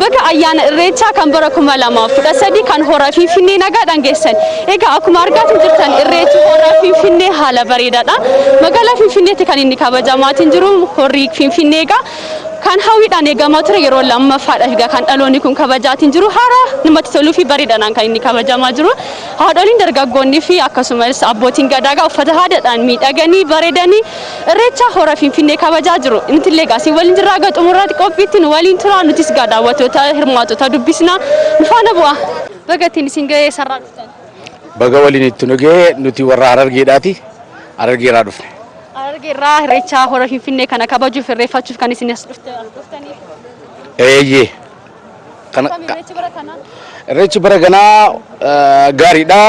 Baga ayyaana Irreechaa kan bara 2013 kan hora Finfinnee nagaadhaan geessan. Egaa akkuma argaa jirtan Irreechi hora Finfinnee haala bareedaadha. Magaalaa Finfinneetti kan inni kabajamaatiin jiru horri Finfinnee egaa kan hawwiidhaan eegamaa ture yeroo lammaffaadhaaf egaa kan dhaloonni kun kabajaatiin jiru haala namatti toluu fi bareedaadhaan kan inni kabajamaa jiru. Haadholiin dargaggoonnii fi akkasumas abbootiin gadaa egaa uffata aadaadhaan miidhaganii bareedanii Irreecha hora Finfinnee kabajaa jiru. Nuti illee egaa isin waliin jirraa egaa xumurratti qophiitti nu waliin turaa nutis egaa daawwattoota hirmaattota dubbisna nu faana bu'a. Baga ittiin isin ga'ee eessarraa dhuftan? Baga waliin itti nu ga'e nuti warra Harargeedhaati. Harargeerraa dhufne. Harargeerraa Irreecha hora Finfinnee kana kabajuuf irreeffachuuf kan isin as dhuftaniif. Eeyyee. Kana Akkam Irreechi bara kanaa? Irreechi bara kanaa gaariidha.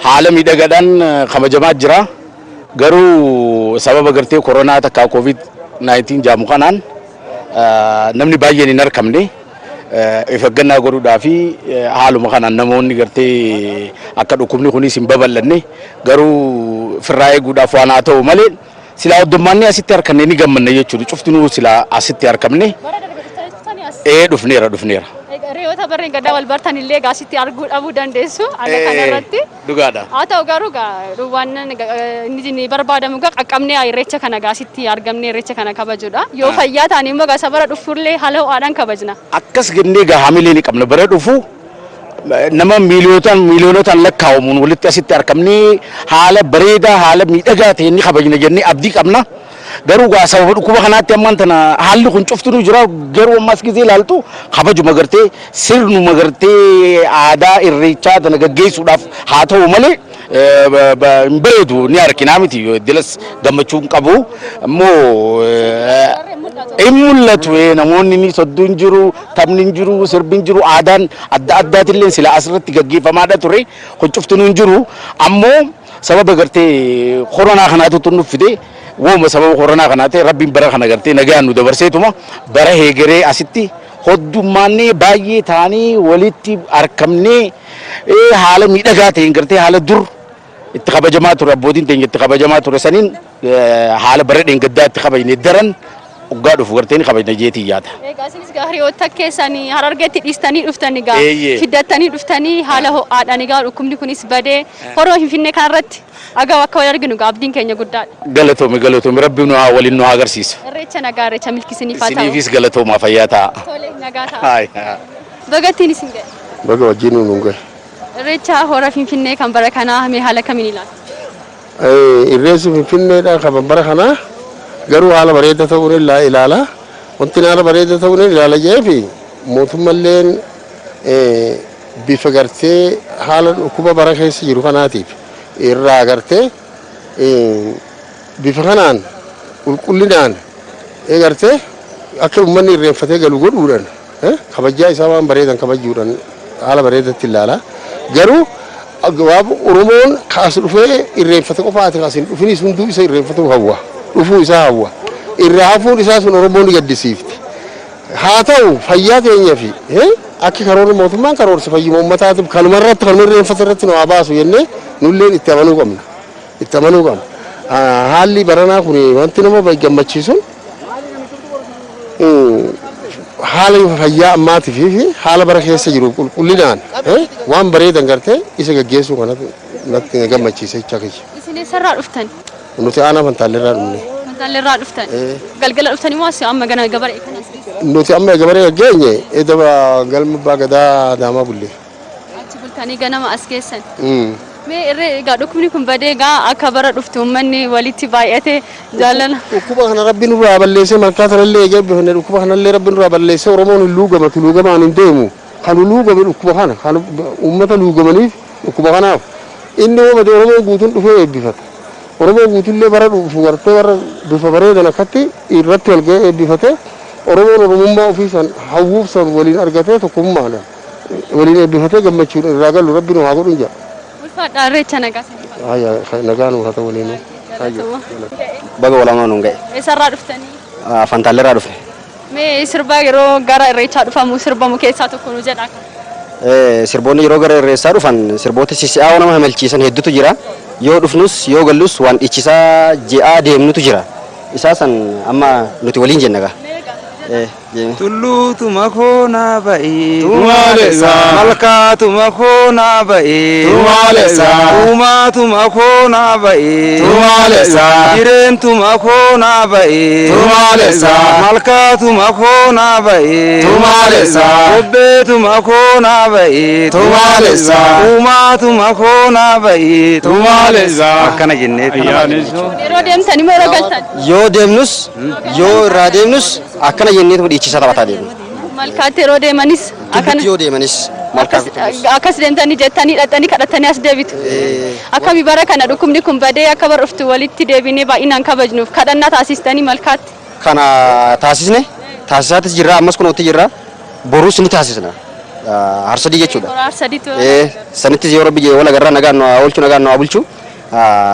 Haala miidhagaadhaan kabajamaa jira. Garuu sababa gartee koronaa takkaa covid 19 jaamu kanaan namni baay'een hin argamne. Of eeggannaa godhuudhaa fi haaluma kanaan namoonni gartee akka dhukkubni kunis hin babal'anne garuu firraa eeguudhaaf waan haa ta'u malee silaa oddummaanni asitti harkanne ni gammanna jechuudha. Cuftinuu silaa asitti harkamne. Bara darbe dhuftanii turtanii as? Ee dhufneera dhufneera. Re'oota barreen gaddaa wal bartan illee egaa asitti arguu dhabuu dandeessu haala kana irratti. Dhugaadha. Haa ta'u garuu egaa waan inni barbaadamu egaa qaqqabnee irreecha kana egaa asitti argamnee irreecha kana kabajuudha. Yoo fayyaa taane immoo egaa isa bara dhufullee haala ho'aadhaan kabajna. Akkas jennee egaa hamilee ni qabna. Bara dhufu nama miiliyootaan miiliyoonotaan lakkaa'amuun walitti asitti argamnee haala bareedaa haala miidhagaa ta'een ni kabajna jennee abdii qabna. Garuu gaa sababa dhukkuba kanaatti ammaan tana haalli kun cuftinuu jira. Garuu ammas gizee ilaaltu kabajuma gartee sirnuma gartee aadaa irreechaa tana gaggeessuudhaaf haa ta'u malee hin bareedu ni arginaa miti dilas gammachuu hin qabu immoo hin mul'atu namoonni ni sodduun jiru taphni hin jiru sirbi hin jiru aadaan adda addaatillee sila asirratti gaggeeffamaadha ture kun cuftinuu hin jiru ammoo sababa gartee koronaa kanaatu nuuf fide wooma sababa koronaa kanaa ta'e rabbiin bara kana gartee nagaan nu dabarseetuma bara heegeree asitti hoddummaannee baay'ee taanee walitti argamnee haala miidhagaa ta'een gartee haala dur itti kabajamaa ture abbootiin teenya itti kabajamaa ture saniin haala bara dheengaddaa itti kabajne daran waggaa dhufu gartee ni kabajna jeetii yaada. Egaa isinis egaa hiriyoota keessan Harargeetti dhiistanii dhuftan egaa Eeyyee. fiddattanii dhuftanii haala ho'aadhaan egaa dhukkubni kunis badee horoo Finfinnee kanarratti Dhagaa akka wal arginu egaa abdiin keenya guddaadha. Galatoomi galatoomi rabbi nu haa waliin nu haa agarsiisu. Irreecha nagaa irreecha milkii isiniif haa ta'u. Isiniifis galatoomaa fayyaa ta'a. Tole nagaa ta'a. Haay. Baga ittiin isin ga'e. Baga wajjin nuun gahe. Irreecha hora Finfinnee kan bara kanaa mee haala kamiin ilaalta? Irreessi Finfinneedha kan bara kanaa garuu haala bareeda ta'uun ilaala. Wanti haala bareeda ta'uun ilaala jeefi mootummalleen bifa gartee haala dhukkuba bara keessa jiru kanaatiif irraa gartee bifa kanaan qulqullinaan gartee akka uummanni irreenfatee galu godhuudhaan kabajaa isaa waan bareedan kabajuudhaan haala bareedatti ilaala. Garuu gabaab Oromoon kaas dhufee irreenfate qofaati kaas hin dhufinis hunduu isa irreenfatuu hawwa. Dhufuu isaa hawwa. Irraa hafuun isaa sun Oromoo ni gaddisiifti. Haa ta'u fayyaa teenya fi akka karoorri mootummaan karoorse fayyuma uummataatiif kanuma irratti kanuma irreenfate irratti nu haa baasu jennee nulleen itti amanuu qabna. Itti amanuu qabna. Haalli baranaa kun wanti nama gammachiisun haala fayyaa ammaatii fi haala bara keessa jiru qulqullinaan waan bareedan gartee isa gaggeessuu kanatu natti gammachiise jecha kiyya. Isin eessarraa dhuftan? Nuti aanaa Fantaalleerraa dhufne. Fantaalleerraa dhuftan. Galgala dhuftanii moo as amma gana gabaree kan as geessan? Nuti amma gabaree geenye edda galma abbaa gadaa Adaamaa bulle. Achi bultanii ganama as geessan. Mee irree egaa dhukkubni kun badee egaa akka bara dhuftu uummanni walitti baay'ate jaalala. Dhukkuba kana rabbi nurraa balleessee malkaa tanallee eegee eebbifanne dhukkuba kanallee rabbi nurraa balleessee Oromoon hin luugamatu luugamaan hin deemu. Kan luugame dhukkuba kana kan uummata luugamaniif dhukkuba kanaaf inni yoo bade Oromoon guutuun dhufee eebbifata. Oromoo guutullee bara dhufu gartee warra bifa bareedan akkatti irratti wal ga'ee eebbifatee Oromoon Oromummaa ofii san hawwuuf san waliin argatee tokkummaadhaan waliin eebbifatee gammachuun irraa galu rabbi nu haa godhun jedha. Ulfaadhaa irreecha nagaa isiniif haa ta'u. Haya nagaa nuuf haa ta'u waliinuu. Galatoomaa. Baga walamaa nuun ga'e. Eessarraa dhuftanii? Fantaalleerraa dhufne. Mee sirba yeroo gara Irreechaa dhufamu sirbamu keessaa tokko nu jedhaa. Sirboonni yeroo gara Irreessaa dhufan sirboota sisi'aa nama hamalchiisan hedduutu jira. Yoo dhufnus yoo gallus waan dhiichisaa ji'aa deemnutu jira. Isaa san amma nuti waliin jenna gaa. Tulluutuma koonaa ba'ee. Tumaalessa. Malkaatuma koonaa ba'ee. Tumaalessa. Uumaatuma koonaa ba'ee. Tumaalessa. Jireentuma koonaa ba'ee. Tumaalessa. Malkaatuma koonaa ba'ee. Tumaalessa. Bobbeetuma koonaa ba'ee. Tumaalessa. Uumaatuma koonaa ba'ee. Tumaalessa. Akkana jennee. Yeroo deemtan immoo yeroo galtan. Yoo deemnus yoo irraa deemnus akkana jenneetuma dhiichisaa taphataa deemna. Malkaatti yeroo deemanis akkana. Tulluutti yoo deemanis malkaa Akkas deemtanii jettanii dhaqxanii kadhattanii as deebitu. Akkami bara kana dhukkubni kun badee akka bara dhuftu walitti deebinee baay'inaan kabajnuuf kadhannaa taasistanii malkaatti? Kana taasisne, taasisaatis jirra, ammas kunootti jirra, borus ni taasisna. Harsadii jechuudha. Hora Harsadiitti. Sanittis yoo Rabbi wal agarraa nagaan nu haa oolchu, nagaan nu haa bulchu.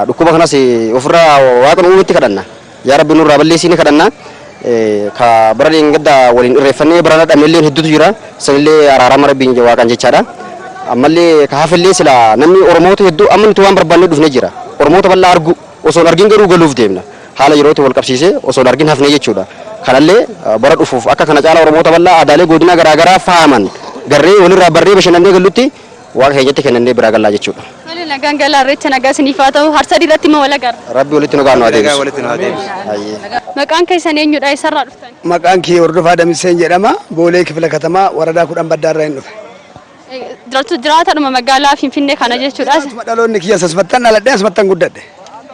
Dhukkuba kanas ofirraa Waaqa nu uumetti kadhanna. Yaa Rabbi nurraa balleessii ni kadhanna. Ka bara dheengadda waliin irreeffannee bara dhabnellee hedduutu jira. Sanillee araarama Rabbiin Waaqaan jechaadha. Ammallee ka hafellee sila namni Oromoota hedduu amma nuti waan barbaannee dhufnee jira. Oromoota bal'aa argu osoo hin argin garuu galuuf deemna. Haala yerootti wal qabsiisee osoo hin argin hafnee jechuudha. Kanallee bara dhufuuf akka kana caalaa Oromoota bal'aa aadaalee godina garaagaraa faaman garree walirraa barree bashannannee gallutti Waaqa keenyatti kennannee biraa gallaa jechuudha. Tole, nagaan galaa, Irreecha nagaa isiniif haa ta'u. Harsadii irratti immoo wal agarra. Rabbi walitti nu gaannu haa deebisu. Walitti nu haa deebisu. Hayyee. Maqaan keessan eenyudha? Eessarraa dhuftan? Maqaan kiyya Hordofaa Damiseen jedhama. Boolee Kifila Katamaa waradaa 10 Baddaarraa hin dhufe. Jiraatadhuma magaalaa Finfinnee kana jechuudha. Jiraatuma, dhaloonni kiyya asumattan dhaladhe, asumattan guddadhe.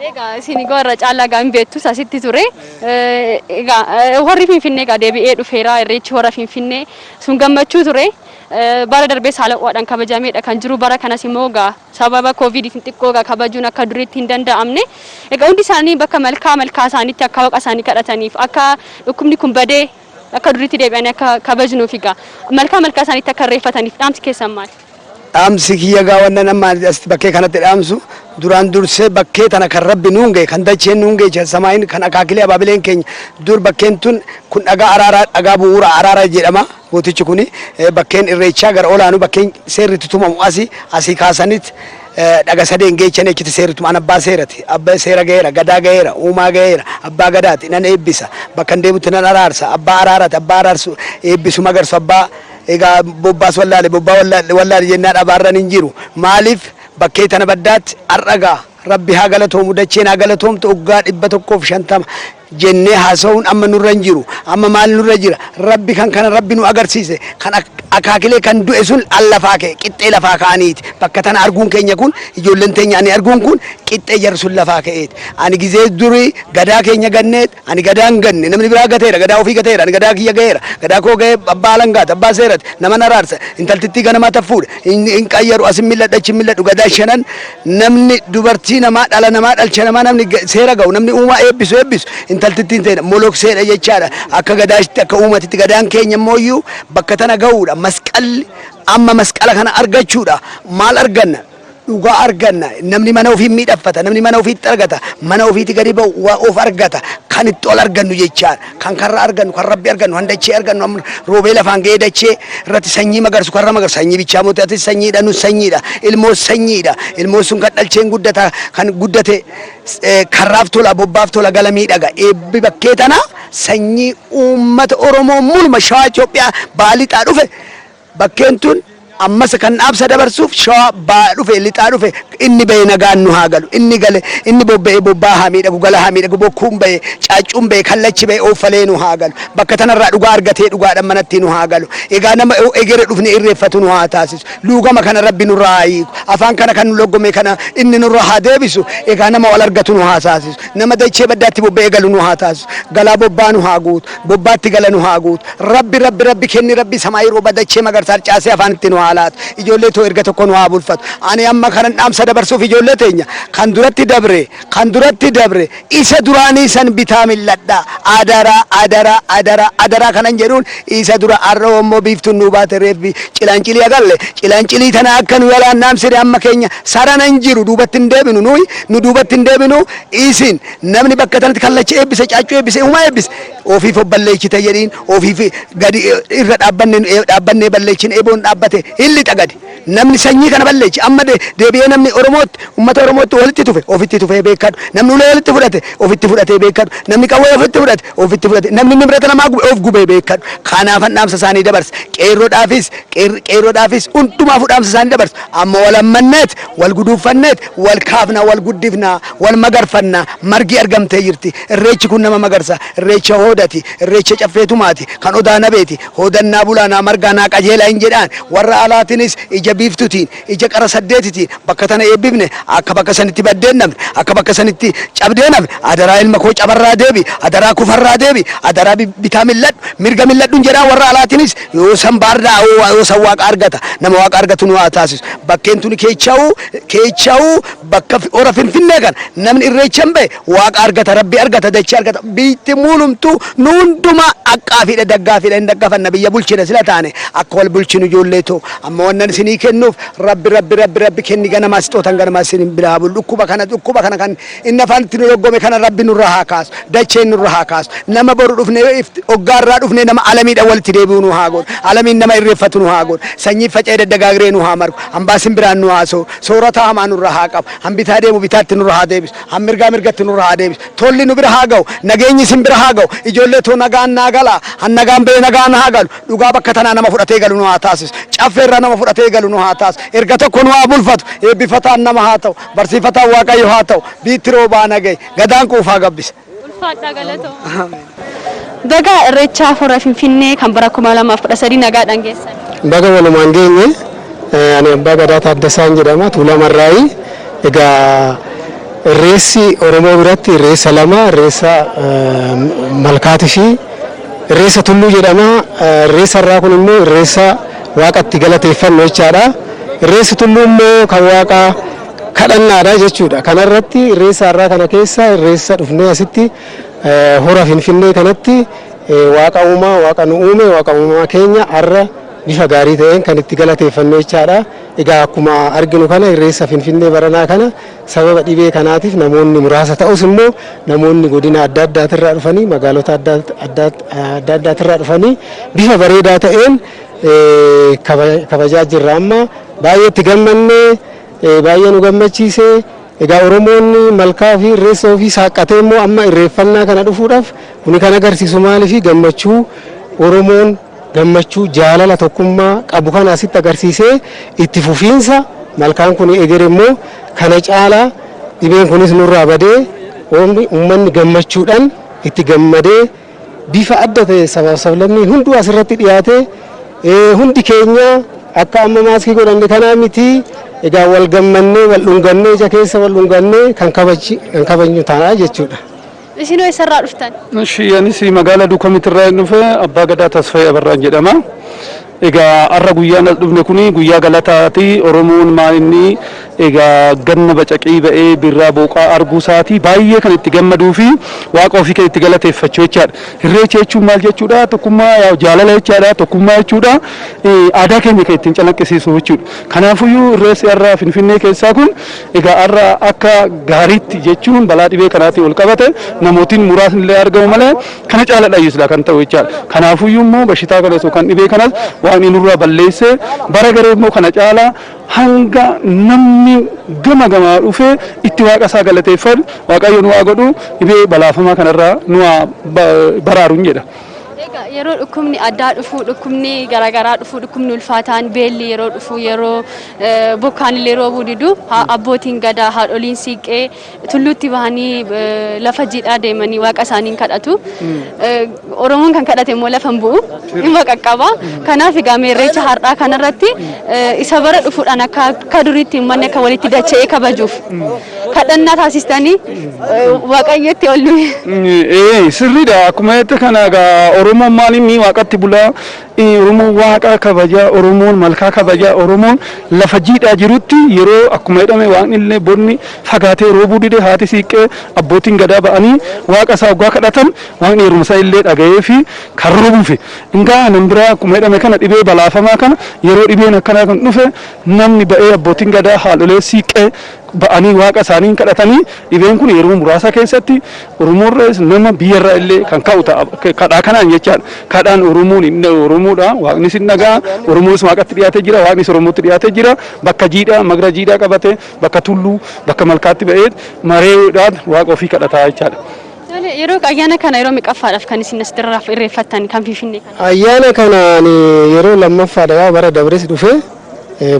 Egaa isin egaa irra caalaa egaa hin beektus asitti ture. Egaa horri Finfinnee egaa deebi'ee dhufeera, Irreechi hora Finfinnee sun gammachuu ture. Bara darbee haala ho'aadhaan kabajameedha kan jiru, bara kanas immoo egaa sababa Koovidiitiin xiqqoo egaa kabajuun akka duriitti hin danda'amne. Egaa hundi isaanii bakka malkaa malkaa isaaniitti akka Waaqa isaanii kadhataniif, akka dhukkubni kun badee akka duriitti deebi'anii akka kabajnuuf, egaa malkaa malkaa isaaniitti akka irreeffataniif dhaamsi keessan maali? Dhaamsi kiyya gaa wannan amma asitti bakkee kanatti dhaamsu, duraan dursee bakkee tana kan Rabbi nuun ga'e, kan dacheen nuun ga'e, samaayin kan akaakilee abaabileen keenya dur bakkeen tun kun dhagaa araaraa, dhagaa bu'uura araaraa jedhama. Gootichi kuni bakkeen Irreechaa gara olaanu, bakkeen seerri itti tumamu asii asii kaasaniit dhaga sadeen geechanii achitti seerri tuman. Abbaa seerati, abbaa seera ga'eera, gadaa ga'eera, uumaa ga'eera, abbaa gadaati, nan eebbisa, bakka hin deemutti nan araarsa, abbaa araarati, abbaa araarsu eebbisu magarsu, abbaa egaa bobbaas wallaale, bobbaa wallaale wallaale jennaan abaarran hin jiru. Maaliif bakkee tana baddaatti har'agaa Rabbi haa galatoomu, dacheen haa galatoomtu, waggaa 150 jennee haasa'uun amma nurra hin jiru. Amma maal nurra jira? Rabbi kan kana Rabbi nu agarsiise, kan akaakilee kan du'e sun al lafaa ka'e, qixxee lafaa ka'aniiti. Bakka tana arguun keenya kun, ijoolleen teenya ani arguun kun, qixxee jarri sun lafaa ka'eeti. Ani gizee durii gadaa keenya ganneet, ani gadaa hin ganne, namni biraa gateera, gadaa ofii gateera, ani gadaa kiyya ga'eera, gadaa koo ga'ee abbaa alangaati, abbaa seerati, nama araarsa, intaltittii ganamaa taffuudha, hin qayyaru, asin milladha, achi milladhu, gadaa shanan namni dubartii namaa dhala namaa dhalcha namaa namni seera ga'u, namni uumaa eebbisu eebbisu intaltittiin ta'edha, molokseedha jechaadha. Akka gadaatti, akka uumatitti gadaan keenya immoo bakka tana ga'uudha. Masqalli amma masqala kana argachuudha. Maal arganna? Dhugaa arganna. Namni mana ofii miidhagfata, namni mana ofiitti argata, mana ofiitti gadi ba'u waa of argata, kan itti ol argannu jechaadha, kan karra argannu, kan Rabbi argannu, kan dachee argannu, amma roobee lafaan ga'ee dachee irratti sanyii magarsu, karra magarsu, sanyii bichaa mootii, ati sanyiidha, nus sanyiidha, ilmoo sanyiidha, ilmoo sun kan dhalcheen guddata, kan guddate karraaf tola, bobbaaf tola, gala miidhaga. Eebbi bakkee tana sanyii uummata Oromoo muluma Shawaa Itoophiyaa baalixaa dhufe, bakkeen tun ammas kan dhaabsa dabarsuuf Shawaa baa dhufe, lixaa dhufe, inni bahe nagaan nu haa galu, inni gale, inni bobba'e bobbaa haa miidhagu, gala haa miidhagu, bokkuun bahe, caaccuun bahe, kallachi bahe ooffalee nu haa galu, bakka tanarraa dhugaa argatee dhugaadhaan manatti nu haa galu. Egaa nama egere dhufne irreeffatu nu haa taasisu. Luugama kana Rabbi nurraa haa hiiku, afaan kana kan nu loggome kana inni nurraa haa deebisu. Egaa nama wal argatu nu haa taasisu, nama dachee baddaatti bobba'ee galu nu haa taasisu, galaa bobbaa nu haa guutu, bobbaatti gala nu haa guutu. Rabbi, Rabbi, Rabbi kenni, Rabbi samaayii rooba dachee magarsaa caasee afaanitti nu haa haa laatu. Ijoollee too erga tokko nu haa bulfatu. Ani amma kanan dhaamsa dabarsuuf ijoollee teenya kan duratti dabre kan duratti dabre isa duraanii san bitaa milladha. Adaraa adaraa adaraa adaraa kanan jedhuun isa dura har'a immoo biiftuun nuu baate reeffi cilaancilii agalle cilaancilii tana akka nu yalaan dhaamsine amma keenya sarana hin jiru duubatti hin deebinu nuyi nu duubatti hin deebinu isin namni bakka tanatti kallacha eebbise caaccuu eebbise uumaa eebbise ofiif obballeechite jedhiin ofiif gadi irra dhaabbanne dhaabbannee balleechine eboon dhaabbate hin lixa gadi namni sanyii kana balleechi amma deebi'ee namni Oromootti ummata Oromootti walitti tufe ofitti tufee beekadhu namni ulee walitti fudhate ofitti fudhatee beekadhu namni qawwee ofitti fudhate ofitti fudhate namni nibrata namaa gube of gubee beekadhu kanaafan dhaamsa isaanii dabarsa qeerroodhaafis qeerroodhaafis hundumaafuu dhaamsa isaanii dabarsa amma wal ammanneet wal guduunfanneet wal kaafna wal guddifna wal magarfanna margi argamtee jirti irreechi kun nama magarsa irreecha hoodati irreecha caffeetumaati kan odaa nabeeti hoodannaa bulaanaa margaa naa qajeelaa hin jedhaan warra alaatiinis ija biiftutiin ija qara saddeetitiin bakka tana eebbifne akka bakka sanitti baddeen nafne akka bakka sanitti cabdee nafne adaraa ilma koo cabarraa deebi adaraa kufarraa deebi adaraa bitaa milladhu mirga milladhu hin jedhaan warra alaatiinis yoo san baardaa yoo san waaqa argata nama waaqa argatu nu haa taasisu bakkeen tuni keecha'uu keecha'uu bakka hora finfinnee kana namni irreechan bahe waaqa argata rabbi argata dachee argata biitti muulumtuu nu hundumaa aqqaafiidha daggaafiidha hin daggafanna biyya bulchina sila taane akka wal bulchinu ijoollee too amma wannan isinii kennuuf rabbi rabbi rabbi rabbi kenni ganamaa sixootan ganamaa isin biraa bulu dhukkuba kana kan inni afaan itti nu loggome kana rabbi nurra haa kaasu dacheen nurra haa kaasu nama boru dhufnee hoggaarraa dhufnee nama alamiidha walitti deebi'u nu haa godhu alamiin nama irreeffatu nu haa godhu sanyii faca'ee daddagaagree nu haa margu hambaa simbiraan nu haa sooru soorata hamaa nurra haa qabu hambitaa deemu bitaatti nurra haa deebisu hammirgaa mirgatti nurra haa deebisu tolli nu bira haa ga'u nageenyi isin bira haa ga'u ijoollee too nagaan naa galaa han nagaan ba'ee nagaan haa galu dhugaa bakka tanaa nama fudhatee galu nu haa taasisu caffeerraa nama fudhatee galu nu haa taasisu erga tokko nu haa bulfatu eebbifataan nama haa ta'u barsiifataan waaqayyo haa ta'u biitti roobaa nagaye gadaan quufaa gabbisa. Ulfaadhaa galatooma. Baga Irreechaa Hora Finfinnee kan bara 2013 nagaadhaan geessan. Baga walumaan geenye ani Abbaa Gadaa Taaddasaan jedhama Tuulamarraayi. Egaa irreessi Oromoo biratti irreessa lama irreessa malkaatii fi irreessa tulluu jedhama. Irreessa irraa kun immoo irreessa waaqatti galateeffannu jechaadha. Irreessi tulluu immoo kan waaqa kadhannaadha jechuudha. Kanarratti irreessa irraa kana keessa irreessa dhufnee asitti hora Finfinnee kanatti waaqa uumaa waaqa nu uume waaqa uumaa keenya har'a bifa gaarii ta'een kan itti galateeffannu jechaadha. Egaa akkuma arginu kana irreessa Finfinnee baranaa kana sababa dhibee kanaatiif namoonni muraasa ta'us immoo namoonni godina adda addaatirraa dhufanii magaalota adda addaatirraa dhufanii bifa bareedaa ta'een kabajaa jirra amma baay'ee itti gammannee baay'ee nu gammachiise. Egaa Oromoonni malkaa fi irreessa ofii saaqqatee immoo amma irreeffannaa kana dhufuudhaaf kuni kan agarsiisu maaliifi gammachuu Oromoon gammachuu jaalala tokkummaa qabu kana asitti agarsiisee itti fufiinsa malkaan kun egere immoo kana caalaa dhibeen kunis nurraa badee uummanni gammachuudhaan itti gammadee bifa adda ta'e sabaaf sablammiin hunduu asirratti dhiyaatee hundi keenya akka amma maaskii godhanne kanaa miti egaa wal gammannee wal dhungannee ija keessa wal dhungannee kan kabajnu ta'a jechuudha. Isinoo eessarraa dhuftan? Ishi anis magaalaa Duukamitirraa hin dhufe Abbaa Gadaa Tasfaayee Abarraan jedhama. Egaa har'a guyyaan as dhufne kuni guyyaa galataati. Oromoon maal inni egaa ganna bacaqii ba'ee birraa booqaa arguu isaatii baay'ee kan itti gammaduu fi waaqa ofii kan itti galateeffachuu jechaadha. Irreecha jechuun maal jechuudha? Tokkummaa jaalala jechaadha. Tokkummaa jechuudha. Aadaa keenya kan ittiin calaqqisiisu jechuudha. Kanaafuyyuu irreessi har'a Finfinnee keessaa kun egaa har'a akka gaariitti jechuun balaa dhibee kanaatiin ol qabate namootiin muraasni illee argamu malee kana caaladha iyyuu kan ta'u jechaadha. Kanaafuyyuu immoo bashitaa kanas yookaan dhibee kanas waan inni nurraa balleessee bara garee immoo kana caalaa hanga namni gama gamaa dhufee itti waaqa isaa galateeffatu waaqayyo nu haa godhu dhibee balaafamaa kanarraa nu haa baraaru jedha. Egaa yeroo dhukkubni addaa dhufu dhukkubni garaagaraa dhufu dhukkubni ulfaataan beelli yeroo dhufu yeroo bokkaan illee roobuu didu abbootiin gadaa haadholiin siiqqee tulluutti bahanii lafa jiidhaa deemanii waaqa isaaniin kadhatu. Oromoon kan kadhate immoo lafa hin bu'u dhimma qaqqaba. Kanaaf egaa irreecha har'aa kanarratti isa bara dhufuudhaan akka duriitti uummanni akka walitti dacha'ee kabajuuf. Kadhannaa taasistanii Waaqayyotti ol nu. Ee, sirriidha. Akkuma jette kana egaa Oromoon maal inni waaqatti bulaa, Oromoon waaqa kabajaa, Oromoon malkaa kabajaa, Oromoon lafa jiidhaa jirutti yeroo akkuma jedhame waaqni illee bonni fagaatee roobuu dide, haati siiqqee abbootiin gadaa ba'anii waaqa isaa waggaa kadhatan, waaqni yeruma isaa illee dhaga'ee fi kan roobuufi. Ingaa nan biraa akkuma jedhame kana dhibee balaafamaa kana yeroo dhibeen akkanaa kan dhufe namni ba'ee abbootiin gadaa haadholee siiqqee ba'anii waaqa isaanii kadhatanii dhibeen kun yeroo muraasa keessatti Oromoorraas nama biyyarraa illee kan ka'u ta'a kadhaa kanaan jechaadha. Kadhaan Oromoon inni Oromoodha, waaqnis hin dhagaa, Oromoonis waaqatti dhiyaatee jira, waaqnis Oromootti dhiyaatee jira. Bakka jiidhaa magra jiidhaa qabate, bakka tulluu, bakka malkaatti ba'ee mareedhaan waaqa ofii kadhataa jechaadha. Tole, yeroo ayyaana kana yeroo meeqaffaadhaaf kan isin as dirraaf irreeffattan kan Finfinnee kana? Ayyaana kana ani yeroo lammaffaadha, yaa bara dabres dhufe,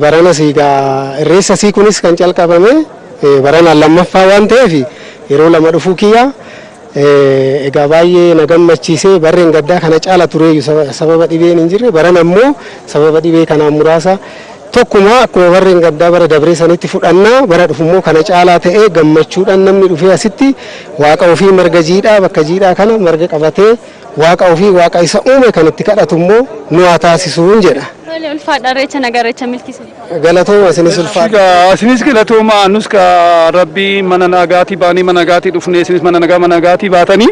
baranas egaa irreessa sii kunis kan calqabame baranaan lammaffaa waan ta'eef yeroo lama dhufuu kiyya egaa baay'ee na gammachiisee. Barreen gaddaa kana caala tureeyyu sababa dhibeen hin jirre, barana immoo sababa dhibee kanaan muraasa tokkuma. Akkuma barreen gaddaa bara dabree sanitti fudhannaa, bara dhufummoo kana caalaa ta'ee gammachuudhaan namni dhufee asitti waaqa ofii marga jiidhaa bakka jiidhaa kana marga qabatee waaqa ofii waaqa isa uume kan itti kadhatu immoo nu haa taasisuun jedha. Tole, ulfaadha. Irreecha nagaa, irreecha milkiisanii. Galatooma, isinis ulfaadha. Egaa isinis galatooma, nus ka rabbii mana nagaatii baanii mana nagaatii dhufnee, isinis mana nagaa mana nagaatii baatanii,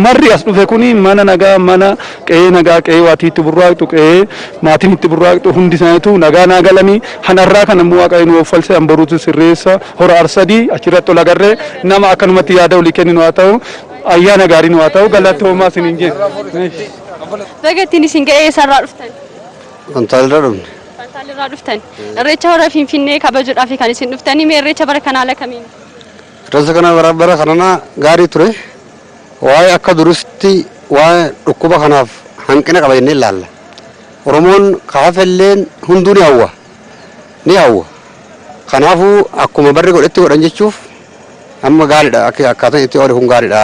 marri as dhufe kuni mana nagaa, mana qe'ee nagaa, qe'ee waatii itti burraaqxu, qe'ee maatiin itti burraaqxu, hundi isaaniitu nagaa naa galanii. Hanarraa kan immoo Waaqayyo nu offalse hanboruutu sirreessa hora Arsadii achirratti ol agarree nama akkanumatti yaada olii kenninu haa ta'u, ayyaana gaarii nu haa ta'u, galatoomaa isiniin jenna. Baga ittiin isin ga'ee. Eessarraa dhuftan? Fantaalirraa dhufne. Fantaalirraa dhuftan. Irreecha hora Finfinnee kabajuudhaaf kan isin dhuftanii, mee irreecha bara kanaa haala kamiin? Irreessa kana bara bara kanana gaarii ture. Waa'ee akka duristi waa'ee dhukkuba kanaaf hanqina qaba jennee ilaalla. Oromoon kaafelleen hunduu ni hawwa. Ni hawwa. Kanaafuu akkuma barri godhetti godhan jechuuf amma gaariidha. Akka akkaataan itti oole kun gaariidha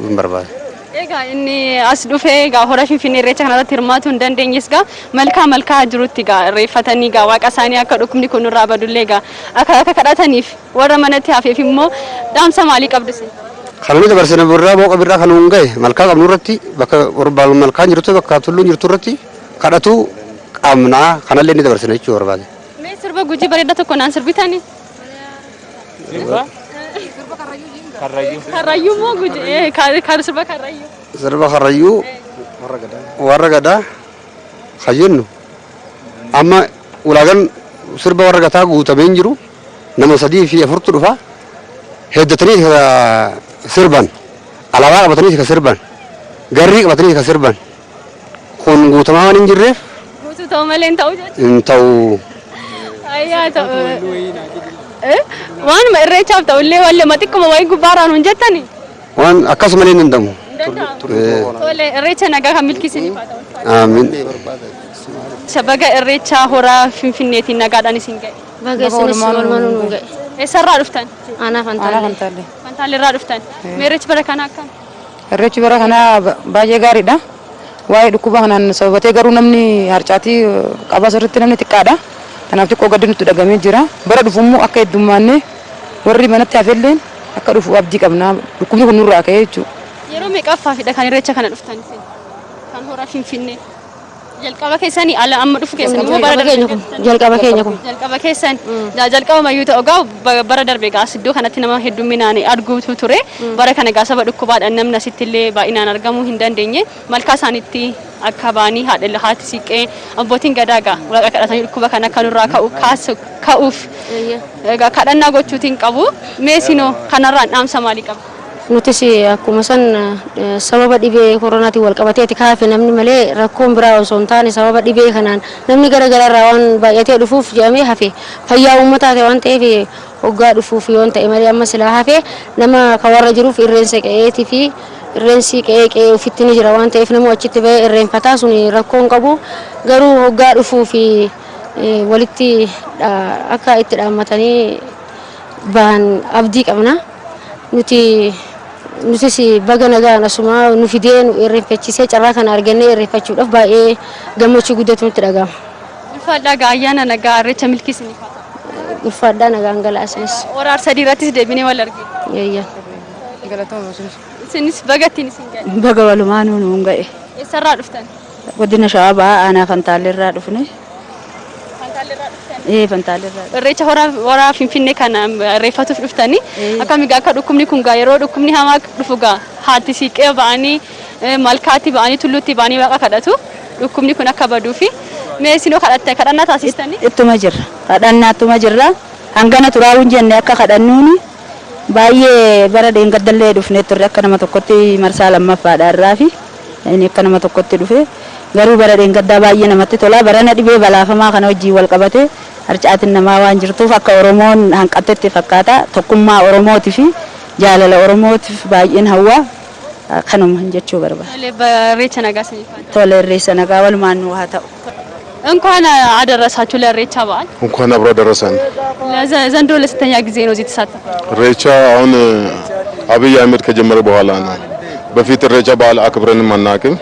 hin barbaada. Egaa inni as dhufee egaa hora Finfinnee irreecha kanarratti hirmaatuu hin dandeenyes egaa malkaa malkaa jirutti egaa irreeffatanii egaa waaqa isaanii akka dhukkubni kun nurraa badullee egaa akka kadhataniif warra manatti hafeef immoo dhaamsa maalii qabdu isin? Kan nuti dabarsine birraa booqa birraa kan nuun gahe malkaa qabnu irratti, bakka malkaan jirtu, bakka tulluun jirtu irratti kadhatu qabnaa, kanallee ni dabarsine jechuu barbaade. Mee sirba Gujii bareedaa tokko naan sirbitanii? Karrayyuu moo Gujii? Kan sirba Karrayyuu. Sirba Karrayyuu warra gadaa kan jennu amma ulaagaan sirba warra gadaa guutamee hin jiru. Nama sadii fi afurtu dhufa, heddatanii sirban, alaabaa qabatanii ka sirban, garrii qabatanii ka sirban kun guutamaa waan hin jirreef. Guutuu ta'u malee hin ta'u jechuudha. Hin ta'u. Ayyaa ta'u. Waanuma irreechaaf ta'ullee waan lama xiqquma wayii gubbaarraan hin jettani? Waan akkasumalee hin danda'amu. Hin danda'amu. Tole, irreecha nagaa kan milkiisiniif haa ta'u. Amiin. Baga irreecha hora Finfinneetiin nagaadhaan isin ga'e. Baga isinis walumaan nu ga'e. Eessarraa dhuftan? Aanaa Fantaalee. Fantaalleerraa dhuftan. Mee irreechi bara kanaa akkam? Irreechi bara kanaa baay'ee gaariidha. Waa'ee dhukkuba kanaan sababatee garuu namni harcaatii qabaa sirriitti namni xiqqaadha. Kanaaf xiqqoo gaddi nutti dhagamee jira. Bara dhufu immoo akka heddummaannee warri manatti hafelleen akka dhufu abdii qabna. Dhukkubni kun nurraa ka'ee jechuudha. Yeroo meeqaffaafidha kan irreecha kana dhuftan isin? Kan hora Finfinnee. Jalqaba keessanii ala amma dhufu keessanii immoo bara darbe? Keenya kun jalqaba keenya kun. Jalqaba keessan. Jalqaba mayyuu ta'u gaa bara darbe gaa as iddoo kanatti nama hedduminaan arguutu ture. Bara kana gaa saba dhukkubaadhaan namni asitti illee baay'inaan argamuu hin dandeenye. Malkaa isaaniitti akka ba'anii haadha haati siiqqee abbootiin gadaa gaa waaqa kadhatanii dhukkuba kana akka nurraa ka'u kaasu ka'uuf egaa kadhannaa gochuutiin qabu. Mee isinoo kanarraan dhaamsa maalii qabdu? Nutis akkuma san sababa dhibee koronaatiin wal qabateeti kaafe namni malee rakkoon biraa osoo hin taane, sababa dhibee kanaan namni gara gararraa waan baay'atee dhufuuf jedhamee hafe. Fayyaa uummataati waan ta'eef hoggaa dhufuuf yoon ta'e malee amma silaa hafe nama ka warra jiruuf irreensa qe'eetii fi irreensi qe'ee qe'ee ofitti ni jira waan ta'eef nama achitti bahee irreenfataa sun rakkoon qabu, garuu hoggaa dhufuu fi walitti akka itti dhaammatanii bahan abdii qabna. Nutis baga nagaan asuma nu fidee nu irreeffachiisee, carraa kana argannee irreeffachuudhaaf baay'ee gammachuu guddatu nutti dhaga'ama. Ulfaadhaa gaa, ayyaana nagaa, irreecha milkiisiniif haa ta'u. Ulfaadhaa nagaan galaa isinis. Hora Arsadii irrattis deebinee wal argina. Eeyyan. Isinis baga ittiin isin ga'e. Baga walumaanuu nuun ga'e. Eessarraa dhuftan? Godina Shawaa Bahaa aanaa Fantaalleerraa dhufne. Fantaalleerraa dhuftan? Ee, Fantaalleerraa. Irreecha hora Finfinnee kana irreeffatuuf dhuftanii akkami gaa akka dhukkubni kun gaa yeroo dhukkubni hamaa dhufu gaa haati siiqee ba'anii malkaatti ba'anii tulluutti ba'anii waaqa kadhatu dhukkubni kun akka baduufi mee isinoo kadhatte kadhannaa taasistanii? Ittuma jirra. Kadhannaa ittuma jirra. Hangana turaawun jenne akka kadhannuuni baay'ee bara dheengaddallee dhufnee turre akka nama tokkotti marsaa lammaffaadha irraa fi inni akka nama tokkotti dhufe garuu bara dheengaddaa baay'ee namatti tola. Barana dhibee balaafamaa kana wajjin wal qabate harcaatiin namaa waan jirtuuf akka Oromoon hanqattetti fakkaata. Tokkummaa Oromootii fi jaalala Oromootiif baay'een hawwa kanuma jechuu barbaada. Tole, irreecha nagaa isiniif haa ta'u. Tole, irreessa nagaa walumaan nu haa ta'u. እንኳን አደረሳችሁ ለኢሬቻ በዓል። እንኳን አብሮ አደረሰን። ዘንድሮ ለስንተኛ ጊዜ ነው እዚህ የተሳተፈው? ኢሬቻ አሁን አብይ አህመድ ከጀመረ በኋላ ነው። በፊት ኢሬቻ በዓል አክብረንም አናውቅም።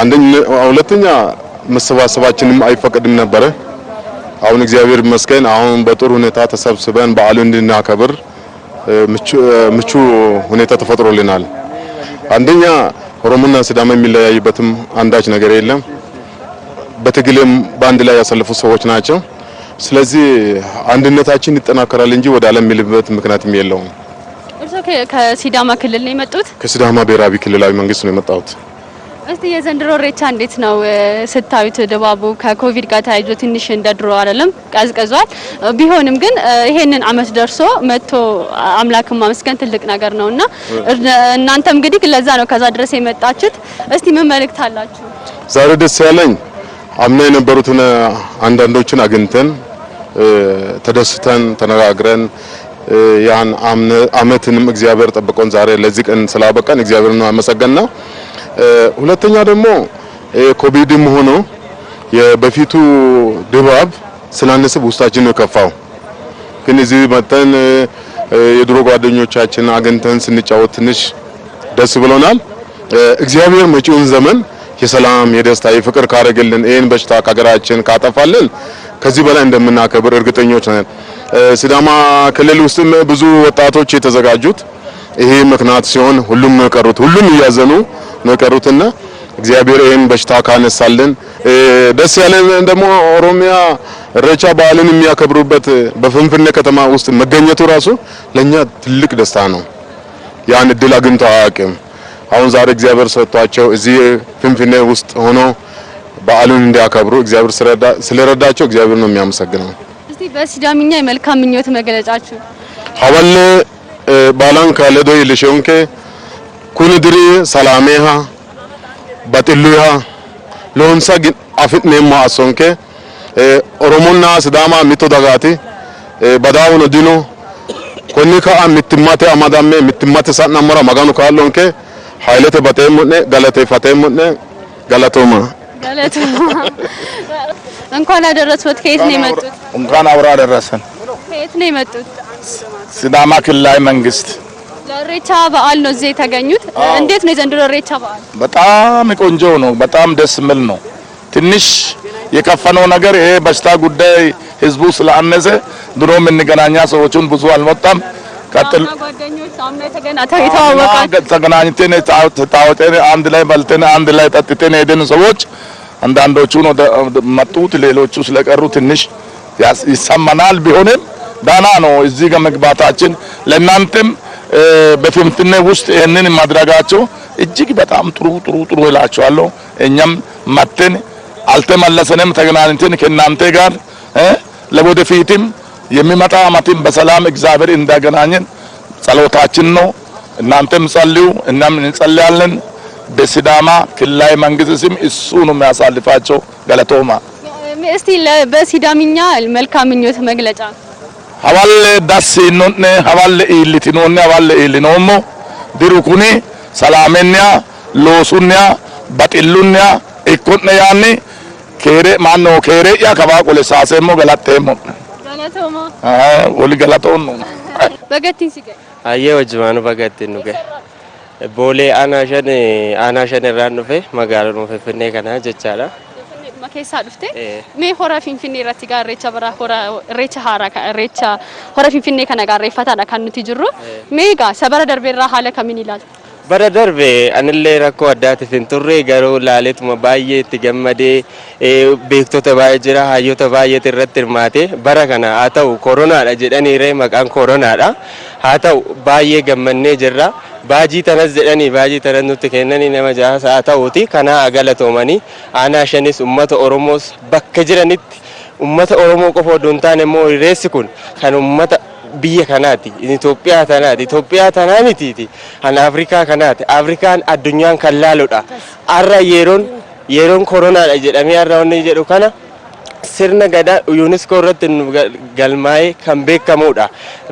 አንደኛ፣ ሁለተኛ መሰባሰባችንም አይፈቀድም ነበረ። አሁን እግዚአብሔር ይመስገን አሁን በጥሩ ሁኔታ ተሰብስበን በዓሉን እንድናከብር ምቹ ሁኔታ ተፈጥሮልናል። አንደኛ ኦሮሞና ሲዳማ የሚለያይበትም አንዳች ነገር የለም። በትግልም በአንድ ላይ ያሳለፉ ሰዎች ናቸው። ስለዚህ አንድነታችን ይጠናከራል እንጂ ወደ ኋላ የሚልበት ምክንያትም የለውም። እርስዎ ከሲዳማ ክልል ነው የመጡት? ከሲዳማ ብሔራዊ ክልላዊ መንግስት ነው የመጣሁት። እስቲ የዘንድሮ ኢሬቻ እንዴት ነው ስታዩት? ድባቡ ከኮቪድ ጋር ተያይዞ ትንሽ እንደ ድሮ አይደለም፣ ቀዝቅዟል። ቢሆንም ግን ይሄንን አመት ደርሶ መጥቶ አምላክን ማመስገን ትልቅ ነገር ነውና እናንተም እንግዲህ ለዛ ነው ከዛ ድረስ የመጣችሁት። እስቲ ምን መልእክት አላችሁ? ዛሬ ደስ ያለኝ አምና የነበሩትን አንዳንዶችን አግኝተን ተደስተን ተነጋግረን ያን አመትንም እግዚአብሔር ጠብቆን ዛሬ ለዚህ ቀን ስላበቃን እግዚአብሔርን ማመሰገን ነው። ሁለተኛ ደግሞ ኮቪድም ሆኖ የበፊቱ ድባብ ስላነሰ ውስጣችን ነው የከፋው። ግን እዚህ መጥተን የድሮ ጓደኞቻችን አግኝተን ስንጫወት ትንሽ ደስ ብሎናል። እግዚአብሔር መጪውን ዘመን የሰላም፣ የደስታ፣ የፍቅር ካረገልን፣ ይህን በሽታ ከሀገራችን ካጠፋልን ከዚህ በላይ እንደምናከብር እርግጠኞች ነን። ሲዳማ ክልል ውስጥም ብዙ ወጣቶች የተዘጋጁት ይሄ ምክንያት ሲሆን ሁሉም ነው የቀሩት፣ ሁሉም እያዘኑ ነው የቀሩትና እግዚአብሔር ይህን በሽታ ካነሳልን ደስ ያለን ደግሞ ኦሮሚያ ኢሬቻ በዓልን የሚያከብሩበት በፍንፍኔ ከተማ ውስጥ መገኘቱ ራሱ ለኛ ትልቅ ደስታ ነው። ያን እድል አግኝቶ አያውቅም። አሁን ዛሬ እግዚአብሔር ሰጥቷቸው እዚህ ፍንፍኔ ውስጥ ሆኖ በዓሉን እንዲያከብሩ እግዚአብሔር ስለረዳቸው እግዚአብሔር ነው የሚያመሰግነው። እስቲ በሲዳምኛ የመልካም ምኞት መግለጫችሁ። Hawalle baalanka ledo iillishonke kuni diri salaameha baxilluha loonsa afi'neemmo assonke. Oromonna Sidaama mitto dagaati, badaawuno dino. Konni ka'a mittimmate amadamme mittimmate sa'nammora Maganu kaa'lonke. Haylete baxeemmo'ne, galateeffateemmo'ne, galatooma. እንኳን አደረስዎት። ከየት ነው የመጡት? እንኳን አብሮ አደረሰን። ከየት ነው የመጡት? ሲዳማ ክልላዊ መንግስት። ለኢሬቻ በዓል ነው እዚህ የተገኙት። እንዴት ነው የዘንድሮ ኢሬቻ በዓል? በጣም ቆንጆ ነው። በጣም ደስ የሚል ነው። ትንሽ የከፈነው ነገር ይሄ በሽታ ጉዳይ ህዝቡ ስላነሰ ድሮ የምንገናኛ ሰዎችን ብዙ አልመጣም። ቀጥል ጓደኞች አምና የተዋወቃችሁ ተገናኝተን ተጫውተን አንድ ላይ በልተን አንድ ላይ ጠጥተን ሄደን ሰዎች አንዳንዶቹን ወደ መጡት፣ ሌሎቹ ስለቀሩ ትንሽ ይሰማናል። ቢሆንም ደህና ነው እዚህ ጋር መግባታችን። ለእናንተም በፍንፍኔ ውስጥ ይህንን ማድረጋቸው እጅግ በጣም ጥሩ ጥሩ ጥሩ እላቸዋለሁ። እኛም መጥተን አልተመለሰንም፣ ተገናኝተን ከእናንተ ጋር ለወደፊትም የሚመጣ ዓመትም በሰላም እግዚአብሔር እንዳገናኘን ጸሎታችን ነው። እናንተም ጸልዩ፣ እኛም እንጸልያለን። በሲዳማ ክልላዊ መንግስት ስም እሱ ነው የሚያሳልፋቸው። Galatooma። እስቲ በሲዳምኛ መልካም ምኞት መግለጫ። Hawalle ደስ ይኖነ፣ hawalle iillitinoonne፣ hawalle iillinoommo. Diru kuni salaamenniha, loosunniha, baxillunniha ikko'ne yaanni keere ማነው keere'ya kabaa qole saaseemmo galatteemmo'ne. Galatooma. Woli galatoonnu. Baga ittiin si ga'e. Ayyee, wajjumaanu baga ittiin nu ga'e. Boolee aanaa shan irraan dhufe, magaalaa Finfinnee kana jechaadha. Magaaluma keessaa dhufte. Mee hora Finfinnee irratti gaa irreecha bara hora irreecha haaraa ka irreecha hora Finfinnee kana gaa irreeffataadha kan nuti jirru. Mee egaa isa bara darbe irraa haala kamiin ilaalta? Bara darbe anillee rakkoo addaatiif hin turre, garuu laaleetuma baay'ee itti gammadee, beektota baay'ee jira, hayyoota baay'eetu irratti hirmaate. Bara kana haa ta'u koronaadha jedhaniire, maqaan koronaadha. Haa ta'u baay'ee gammannee jirra. Baajii tanas jedhanii baajii tanas nutti kennanii nama jahaas haa ta'uuti kanaa galatoomanii aanaa shanis uummata Oromoos bakka jiranitti, uummata Oromoo qofa odoo hin taane immoo irreessi kun kan uummata biyya kanaati. Itoophiyaa tanaati. Itoophiyaa tanaa mitiiti. Kan Afrikaa kanaati. Afrikaan addunyaan kan laaludha. Har'a yeroon koronaadha jedhamee har'a wanni jedhu kana sirna gadaa UNESCO irratti nu galmaa'ee kan beekamudha.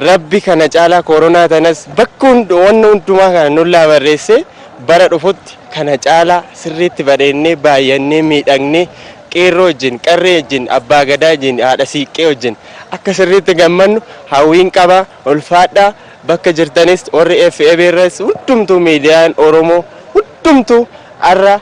Rabbi kana caalaa koronaa tanas bakka wanna hundumaa kana nullaa barreessee bara dhufutti kana caalaa sirriitti bareennee, baay'annee, miidhagnee, qeerroo wajjin, qarree wajjin, abbaa gadaa wajjin, haadha siiqqee wajjin akka sirriitti gammannu hawwiin qaba. Ulfaadhaa bakka jirtanis, warri FAB irras hundumtuu, miidiyaan Oromoo hundumtuu, har'a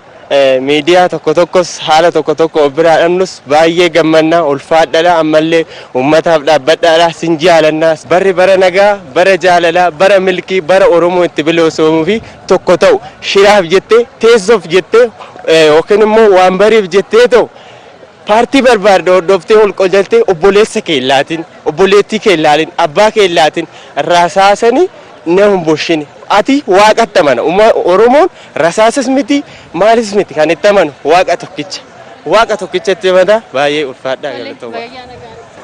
miidiyaa tokko tokkos haala tokko tokko of biraa dhabnus baay'ee gammannaa. Ulfaadhaadha, ammallee uummataaf dhaabbadhaadha, sin jaalannaa. Barri bara nagaa, bara jaalalaa, bara milkii, bara Oromoo itti bilisoomuu fi tokko ta'u. Shiraaf jettee, teessoof jettee, yookiin immoo waan bariif jettee ta'u paartii barbaadde hordoftee ol qojaltee obboleessa kee hin laatin, obboleettii kee hin laalin, abbaa kee hin laatin, rasaasanii na hin boshini. Ati waaqatti amana. Oromoon rasaasas miti, maalis miti, kan itti amanu waaqa tokkicha. Waaqa tokkicha itti amana. Baay'ee ulfaadhaa, galatooma.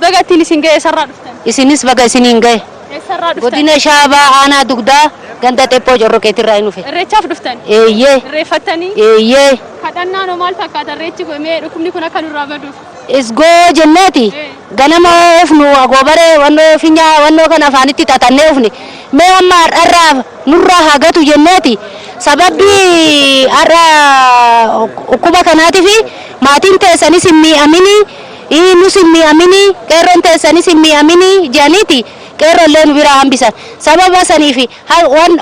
Baga ittiin isin ga'e. Eessarraa dhuftan? Isinis baga isiniin ga'e. Eessarraa dhuftan? Godina Shaabaa, aanaa Dugdaa, ganda Xephoo Corroqeetirraa hin dhufe. Irreechaaf dhuftan? Eeyyee. Irreeffattanii? Eeyyee. Kadhannaan hoo maal fakkaata? Irreechi kun mee dhukkubni kun akka nurraa baduuf. Isgoo jenneeti ganama ufnu agoobaree wannoo finyaa wannoo kana afaanitti xaxannee ufne, mee amma har'arraa nurraa haa gatu jenneeti. Sababbii har'a dhukkuba kanaatiif maatiin teessanis hin mi'aminii, nus hin mi'aminii, qeerroon teessanis hin mi'aminii jedhaniiti qeerroollee nu biraa hambisan. Sababa saniif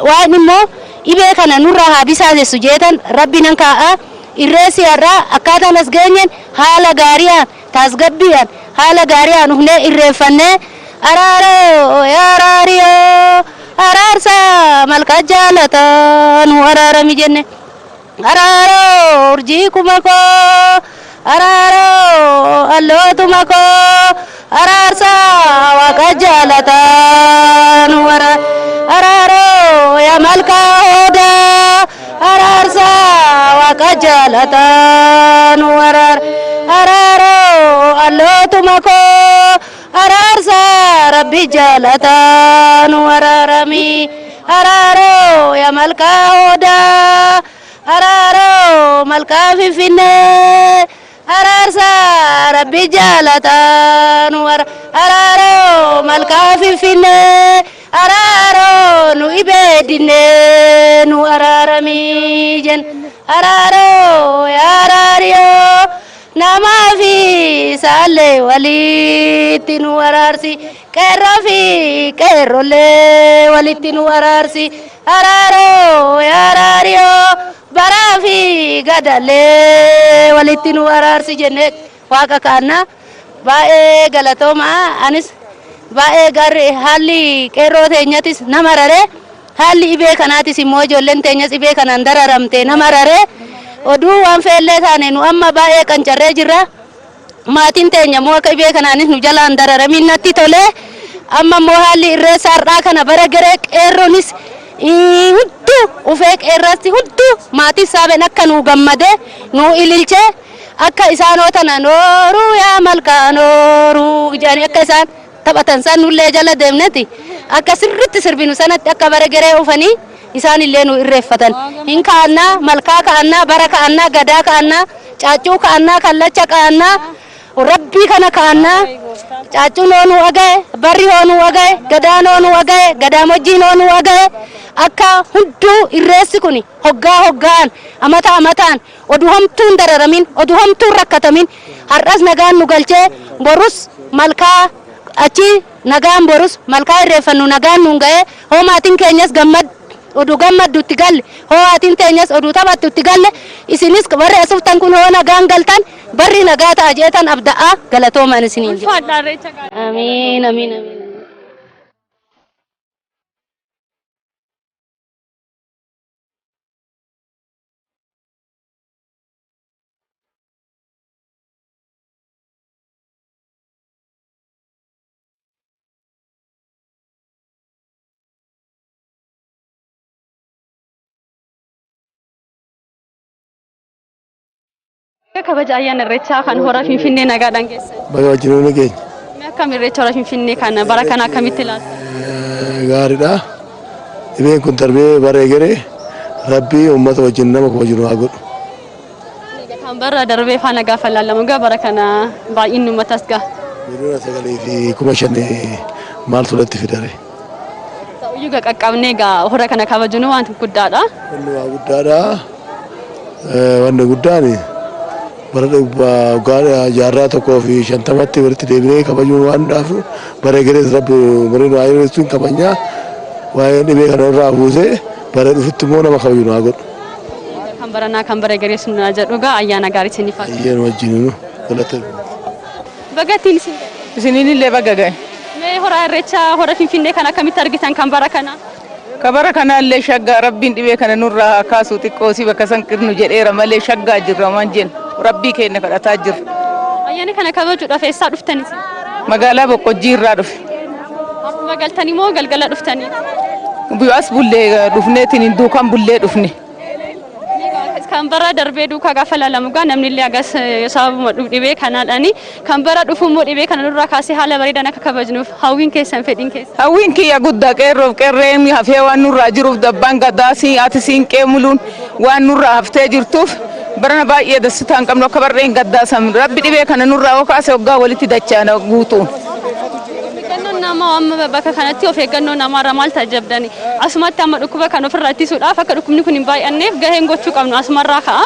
waan immoo dhibee kana nurraa haa bisaasessu jeetan rabbi nan kaa'a. Irreessi har'aa akkaataan as geenyeen haala gaariidhaan, tasgabbiidhaan, haala gaariidhaan dhufnee irreeffannee, araaroo araariyoo araarsa malkaa jaalataa nu araarami jenne, araaroo urjii kuma koo, araaroo allootuma koo, araarsa waaqa jaalataa nu araaroo yaa malkaa odaa, araarsa waaqa jaalataa nu araaroo allootuma koo, araarsa rabbi jaalataa nu araarami, araaroo yaa malkaa odaa, araaroo malkaa finfinnee, araarsa rabbi jaalataa nu araaroo malkaa finfinnee, araaroo nu ibeedinee nu araarami jen, araaroo yaa araariyoo namaa fi saallee walitti nu araarsi, qeerroo fi qeerrollee walitti nu araarsi, araaroo yaa araariyoo baraa fi gadallee walitti nu araarsi jenne waaqa kaannaa. Baay'ee galatooma. Anis baay'ee gaarii. Haalli qeerroo teenyatis nama raree, haalli dhibee kanaatis immoo ijoolleen teenyas dhibee kanaan dararamte nama raree. Oduu waan feellee taane nu amma baay'ee qancarree jirra. Maatiin teenya immoo akka dhibee kanaanis nu jalaan dararamiin natti tolee. Amma immoo haalli irreessa har'aa kana bara garee qeerroonis hudduu ufee qeerratti hudduu maatii saabeen akka nu gammadee nu ililchee, akka isaanoo tana nooruu yaa malkaa nooruu jedhanii akka isaan taphatan san nullee jala deemneti akka sirritti sirbinu sanatti akka bara garee ufanii isaan illee nu irreeffatan hin ka'annaa, malkaa ka'annaa, bara ka'annaa, gadaa ka'annaa, caaccuu ka'annaa, kallacha ka'annaa, rabbii kana ka'annaa. Caaccuun hoonuu agaye, barri hoonuu agaye, gadaan hoonuu agaye, gadaamojjiin hoonuu agaye, akka hunduu irreessi kun hoggaa hoggaan, amata amataan, oduu hamtuun dararamin, oduu hamtuun rakkatamin, har'as nagaan nu galchee, borus malkaa achi nagaan, borus malkaa irreeffannu nagaan nuun ga'ee, hoo maatiin keenyas gammad oduu gammaddu itti galle, hoo haatiin teenyas oduu taphattu itti galle, isinis warri asuftan kun hoo nagaan galtan. Barri nagaa ta'a jeetan abda'aa galatoomaan isiniin jedha. Ulfaadhaa irreecha gaarii. Amiin amiin amiin. Kabaja ayyaana irreechaa kan hora Finfinnee nagaadhaan geessan. Baga wajjin keenya. Mee akkam irreecha hora Finfinnee kana bara kana akkamitti ilaalta? Gaariidha. Dhibeen kun darbee bara egeree Rabbii uummata wajjin nama kabaju nu haa godhu. Kan bara darbee faana gaafa ilaalamu gaa bara kana baay'inni uummataas gaa. 9,500 maaltu natti fidare? Ta'uyyuu gaa qaqqabnee gaa hora kana kabajuun waan guddaadha. Wanni waa guddaadha. Wanni guddaan bara 150tti walitti deebinee kabajuun waan dhaafu bara egerees Rabbi umurii nu haa dheeressuun kabajnaa. Waa'ee dhibee kana irraa buusee bara dhufutti immoo nama kabaju nu haa godhu. Kan baranaa kan bara egerees nu haa jedhu gaa ayyaana gaarii isiniif haa ta'u. Ayyaana wajjin galata. Baga ittiin isin ga'e. Isiniin illee baga ga'e. Mee hora irreecha hora Finfinnee kana akkamitti argitan kan bara kana? Ka bara kanaallee shaggaa Rabbiin dhibee kana nurraa haa kaasu xiqqoosii bakka san qirnu jedheera malee shaggaa jirra waan jennu Rabbii keenya kadhataa jirra. Ayyaana kana kabajuudhaaf eessaa dhuftan isin? Magaalaa Boqqojjii irraa dhufe. Har'uma galtanii moo galgala dhuftanii? As bullee dhufneetiin duukaan bullee dhufne. Kan bara darbee duukaa gaafa ilaalamu gaa namni illee agas sababuma dhibee kanaadhaani. Kan bara dhufu immoo dhibee kana nurraa kaasee haala bareedaan akka kabajnuuf hawwiin keessan fedhiin keessan. Hawwiin kiyya guddaa qeerroof qeerreen hafee waan nurraa jiruuf dabbaan gadaa haati siinqee muluun waan nurraa haftee jirtuuf barana baay'ee dassitaa hin qabnu akka barreen gaddaa san Rabbi dhibee kana nurraa yoo kaase waggaa walitti dachaana guutuun. Eeggannoon namaa amma bakka kanatti of eeggannoo namaarraa maal taajjabdani? Asumatti amma dhukkuba kan ofirraa ittisuudhaaf akka dhukkubni kun hin baay'anneef gaheen gochuu qabnu asumarraa ka'a.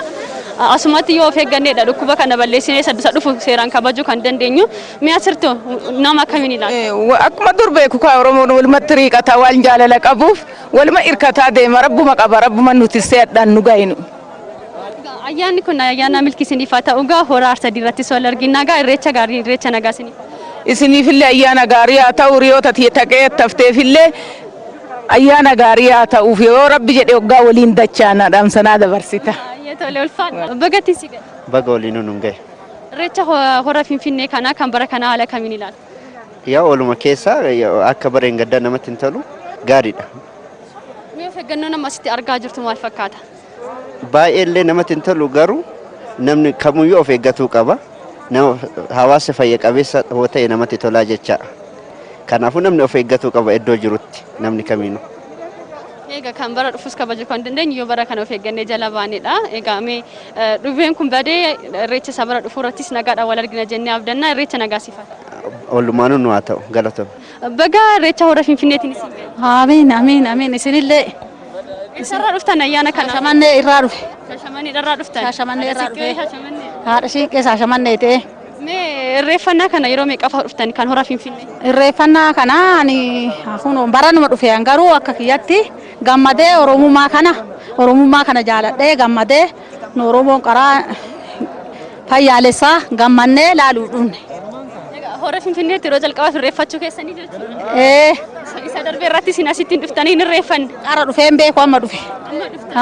Asumatti yoo of eegganneedha dhukkuba kana balleessinee isa dhufu seeraan kabajuu kan dandeenyu. Mee asirratti nama akkamiin ilaalta? Akkuma dur beeku kaa Oromoon walumatti riiqataa waan jaalala qabuuf waluma hirkataa deema Rabbuma qaba Rabbuma nuti se'adhaan nu gahinu. Ayyaanni kun ayyaana milkii isiniif haa ta'u gaa hora Arsadii irratti wal argina gaa irreecha gaarii irreecha nagaa isiniif. Isiniifillee ayyaana gaarii haa ta'u riyoota taqee tafteefillee ayyaana gaarii haa ta'uuf yoo Rabbi jedhe waggaa waliin dachaana dhaamsanaa dabarsita. Tole ulfaadha. Bagatti si ga'e. Baga waliin nuun ga'e. Irreecha hora Finfinnee kana kan bara kana haala kamiin ilaalta? Yaa ooluma keessa akka bareen gaddaa namatti hin tolu gaariidha. Mee of eeggannoo nama asitti argaa jirtu maal fakkaata? Baay'ee illee namatti hin tolu garuu namni kamiyyuu of eeggatuu qaba. Nama hawaasa fayya qabeessa yoo ta'e namatti tolaa jecha. Kanaafuu namni of eeggatuu qaba iddoo jirutti namni kamiinuu. Egaa kan bara dhufus kabajuu kan dandeenyu yoo bara kana of eeggannee jala baanedha. Egaa mee dhibeen kun badee irreecha isa bara dhufuu irrattis nagaadhaan wal argina jennee abdannaa irreecha nagaa siif haa ta'u. Walumaanuu nu haa ta'u galatoomi. Baga irreecha hora Finfinneetiin isin ga'e. Amiin amiin amiin isinillee. Eessarraa dhuftan ayyaana kana? Shaashamannee irraa dhufe. Shaashamannee irraa dhuftan? Shaashamannee irraa dhufe. Shaashamannee. Haadha siiqqee Shaashamannee ta'e. Mee irreeffannaa kana yeroo meeqaffaa dhuftan kan hora Finfinnee? Irreeffannaa kana ani kun baranuma dhufe garuu akka kiyyatti gammadee Oromummaa kana jaaladhee gammadee nu Oromoon qaraa fayyaalessaa gammannee laaluu dhufne. Hora Finfinneetti yeroo jalqabaaf irreeffachuu keessanii jechuudha. Isa darbee irratti isin asitti hin dhuftanii hin irreeffanne. Qara dhufee hin beeku amma dhufe.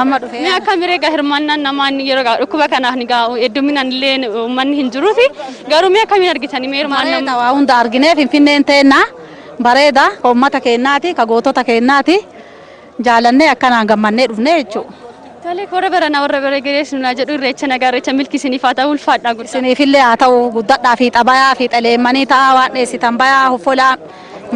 Amma dhufe. Mee akka miree gaa hirmaannaan namaan yeroo gaa dhukkuba kanaaf ni gaa hedduminaan illee uummanni hin jiruuti. Garuu mee akkamiin argitanii mee hirmaannaan? Bareeda waa hunda arginee Finfinneen teennaa bareeda ka uummata keenyaati ka gootota keenyaati jaalannee akkanaan gammannee dhufnee jechuudha. Tole warra baranaa warra bara garees nunaa jedhu irreecha nagaa irreecha milkii isiniif haa ta'u ulfaadhaa guddaa. Isiniifillee haa ta'u guddadhaa fi xabayaa fi xaleemmanii ta'a waan dheessitan bayaa hoffolaa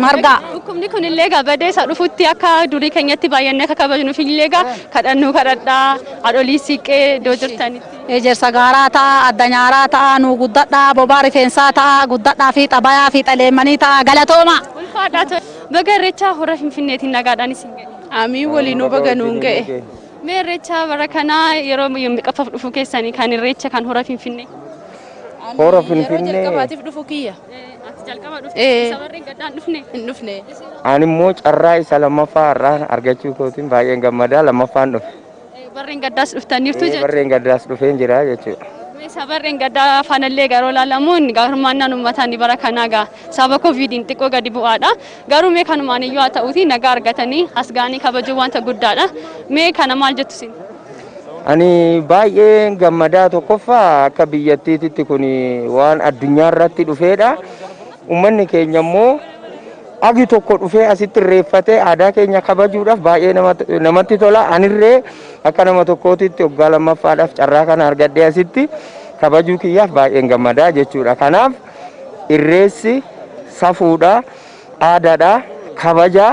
margaa. Dhukkubni kun illee egaa badee isa dhufutti akka durii keenyatti baay'annee akka kabajnuuf illee egaa kadhannuu kadhadhaa haadholii siiqqee iddoo jirtanitti. Ejersa gaaraa ta'a adda nyaaraa ta'a nuu guddadhaa bobaa rifeensaa ta'a guddadhaa fi xabayaa fi xaleemmanii ta'a galatooma. Ulfaadhaa tole. Baga irreecha hora Finfinneetiin nagaadhaan isin ga'e. Amiin waliinuu baga nuun ga'e. Mee irreecha bara kanaa yeroo meeqaffaaf dhufuu keessanii kan irreecha kan hora Finfinnee? Hora Finfinnee. Yeroo jalqabaatiif dhufu kiyya. Ati jalqaba dhufte isa warreen gaddaan dhufne? Hin dhufne. Ani immoo carraa isa lammaffaa irraa argachuu kootiin baay'een gammadaa lammaffaan dhufe. Warreen gaddaas dhuftaniirtu jechuudha. Warreen gaddaas dhufeen jira jechuudha. Sabarreen gaddaa afaanallee garuu ilaalamuun hirmaannaan uummataa ni bara kanaa gaa sababa kooviidiin xiqqoo gadi bu'aadha. Garuu mee kanumaan iyyuu haa ta'uuti nagaa argatanii as ga'anii kabajuu wanta guddaadha. Mee kana maal jettu isin? Ani baay'ee gammadaa tokkoffaa akka biyyattiitti kun waan addunyaa irratti dhufeedha. Uummanni keenya immoo agi tokko dhufee asitti irreeffatee aadaa keenya kabajuudhaaf baay'ee namatti tola. Anirree akka nama tokkootitti waggaa lammaffaadhaaf carraa kana argadhee asitti kabajuu kiyyaaf baay'een gammadaa jechuudha. Kanaaf irreessi safuudha, aadaadha, kabajaa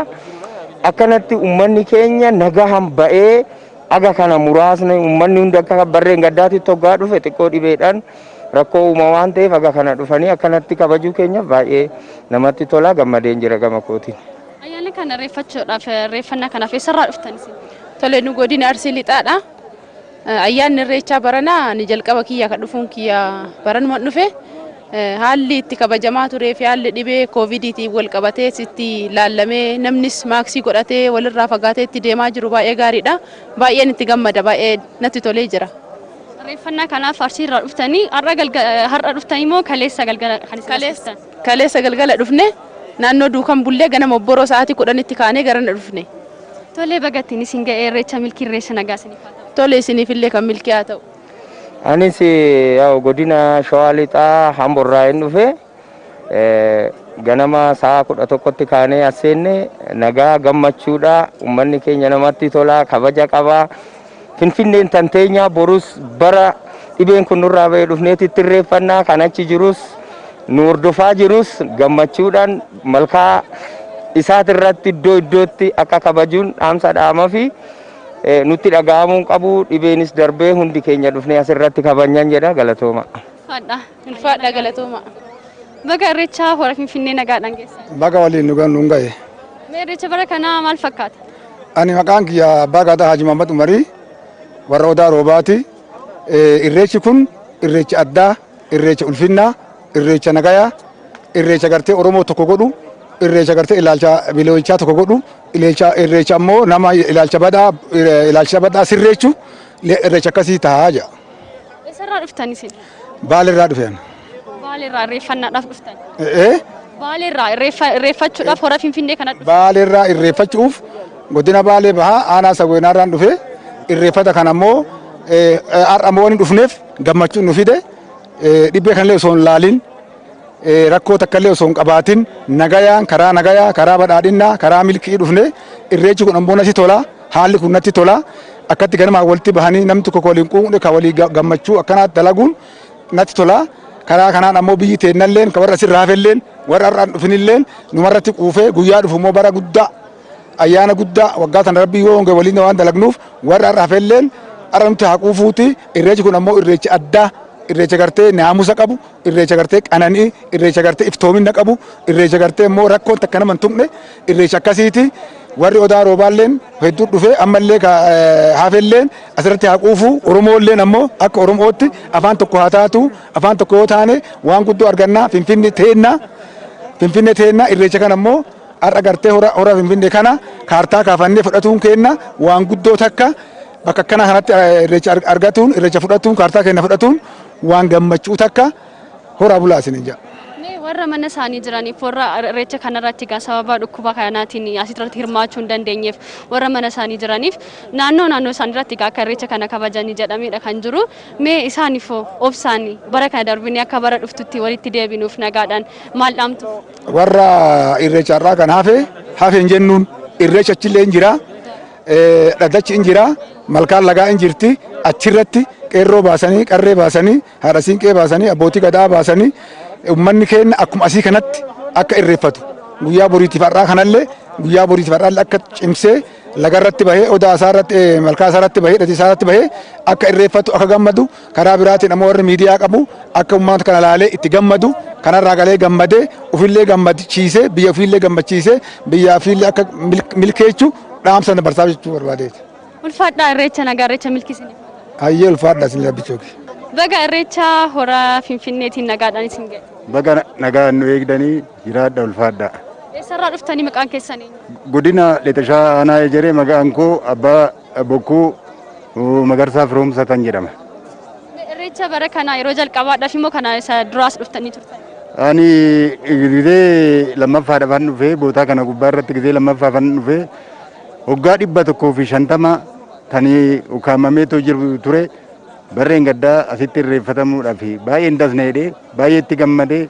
akkanatti uummanni keenya nagahan ba'ee aga kana muraasni uummanni hundi akka barreen gaddaatti hoggaa dhufe xiqqoo dhibeedhaan rakkoo uuma waan ta'eef aga kana dhufanii akkanatti kabajuu keenyaaf baay'ee namatti tola gammadeen jira gama kootiin. Ayyaana kana irreeffachuudhaaf irreeffannaa kanaaf eessarraa dhuftan isin? Tole nu godina Arsii Lixaadha. Ayyaanni irreechaa baranaa ni jalqaba kiyya kan dhufuun kiyya baranuma dhufe. Haalli itti kabajamaa turee fi haalli dhibee koovidiitiin wal qabatee sitti laallamee namnis maaksii godhatee walirraa fagaatee itti deemaa jiru baay'ee gaariidha. Baay'een itti gammada baay'ee natti tolee jira. Irreeffannaa kanaaf Arsii irraa dhuftanii har'a dhuftanii moo kaleessa galgala kan isin dhuftan? Kaleessa galgala dhufne naannoo duukan bullee ganama obboroo sa'aatii 10tti kaanee garana dhufne. Tolee bagattiin isin ga'ee irreecha milkii irreessa nagaa isiniif haa ta'u. Tole isiniifillee kan milkii haa ta'u. Anis godina Shawaa Lixaa Hamburraa hin dhufe ganama sa'a 11tti kaanee as seenne nagaa gammachuudha. Uummanni keenya namatti tola kabaja qaba. Finfinneen tan teenya borus bara dhibeen kun nurraa bahee dhufneetti irreeffannaa kan achi jirus nu hordofaa jirus gammachuudhaan malkaa isaatirratti iddoo iddootti akka kabajuun dhaamsa dhaama fi nutti dhaga'amuun qabu dhibeenis darbee hundi keenya dhufnee asirratti kabajnaan jedha galatooma. Ulfaadha. Ulfaadha galatooma. Baga irreechaa hora Finfinnee nagaadhaan geessan. Baga waliin nu ga'e. Mee irreecha bara kanaa maal fakkaata? Ani maqaan kiyya Abbaa Gadaa Haji Muhammad Umarii warra Odaa Roobaati. Irreechi kun irreecha addaa, irreecha ulfinnaa, irreecha nagayaa, irreecha gartee Oromoo tokko godhu, irreecha gartee ilaalcha biloolchaa tokko godhu, irreecha ammoo nama ilaalcha badaa sirreechu irreecha akkasii taa'aa jira. Eessarraa dhuftan isin? Baalirraa dhufeen. Baalirraa irreeffannaadhaaf dhuftan? Baalirraa irreeffachuudhaaf hora Finfinnee kana dhuftan? Baalirraa irreeffachuuf godina Baalee bahaa aanaa Sagweenaarraan dhufe irreeffata kana ammoo har'a ammoo waan hin dhufneef gammachuun nu fide dhibbee kanallee osoo hin laalin rakkoo takkallee osoo hin qabaatin nagayaan karaa nagayaa karaa badhaadhinnaa karaa milkii dhufne irreechi kun ammoo natti tola haalli kun natti tola akkatti ganamaa walitti bahanii namni tokko waliin quuqne ka walii gammachuu akkanaatti dalaguun natti tola. Karaa kanaan ammoo biyyi teennalleen ka warra asirraa hafelleen warra har'aan dhufinilleen numarratti quufee guyyaa dhufu immoo bara guddaa ayyaana guddaa waggaa tana rabbii yoo honge waliin waan dalagnuuf warra har'a hafelleen har'a nuti haa quufuuti irreechi kun ammoo irreecha addaa irreecha gartee naamusa qabu irreecha gartee qananii irreecha gartee iftoomina qabu irreecha gartee immoo rakkoon takka nama hin tuqne irreecha akkasiiti warri Odaa Roobaalleen hedduu dhufee ammallee hafelleen asirratti haa quufu Oromoolleen ammoo akka Oromootti afaan tokko haa taatu afaan tokko yoo taane waan guddoo argannaa Finfinnee teennaa irreecha kana ammoo har'a gartee hora Finfinnee kana kaartaa kaafannee fudhatuun kenna waan guddoo takka bakka akkana kanatti irreecha argatuun irreecha fudhatuun kaartaa keenya fudhatuun waan gammachuu takka hora bulaa isiniin jedha. Mee warra mana isaanii jiraniif warra irreecha kanarratti egaa sababa dhukkuba kanaatiin asirratti hirmaachuu hin dandeenyeef warra mana isaanii jiraniif naannoo naannoo isaanii irratti egaa akka irreecha kana kabajanii jedhamedha kan jiru. Mee isaaniif obsaanii bara kana darbinee akka bara dhuftutti walitti deebinuuf nagaadhaan maal dhaamtu? Warra irreecha irraa kan hafe hin jennuun irreecha achillee hin jira. Dhaddachi hin jira, malkaan lagaa hin jirti, achirratti qeerroo baasanii, qarree baasanii, haadha siinqee baasanii, abbootii gadaa baasanii uummanni keenya akkuma asii kanatti akka irreeffatu guyyaa boriitiif har'aa kanallee guyyaa boriitiif har'aallee akka cimsee lagarratti bahee odaa isaarratti malkaa isaarratti bahee dhatii isaarratti bahee akka irreeffatu akka gammadu karaa biraatiin ammoo warri miidiyaa qabu akka uummata kana laalee itti gammadu kanarraa galee gammadee ofillee gammachiisee biyya ofiillee gammachiisee biyya ofiillee akka milkeechu dhaamsa dabarsaa jechuu barbaadeeti. Ulfaadhaa irreecha nagaa irreecha milkisiniif. Hayyee ulfaadhaa isin labbichooki. Baga irreecha hora Finfinneetiin nagaadhaan isin ga'e. Baga nagaan nu eegdanii jiraadha ulfaadhaa. Eessarraa dhuftanii maqaan keessan eenyu? Godina Lixashaa Aanaa Ejeree maqaan koo Abbaa Bokkuu Magarsaa Firoomsaa kan jedhama. Irreecha bara kana yeroo jalqabaadhaaf immoo kana isa duraas dhuftanii turtan? Ani gizee lammaffaadhaafan dhufee, bootaa kana gubbaa irratti gizee lammaffaafan dhufee. Waggaa 150 kan ukkaamameetoo jiru ture barreen gaddaa asitti irreeffatamuudhaaf baay'een dasna jedhee, baay'ee itti gammadee,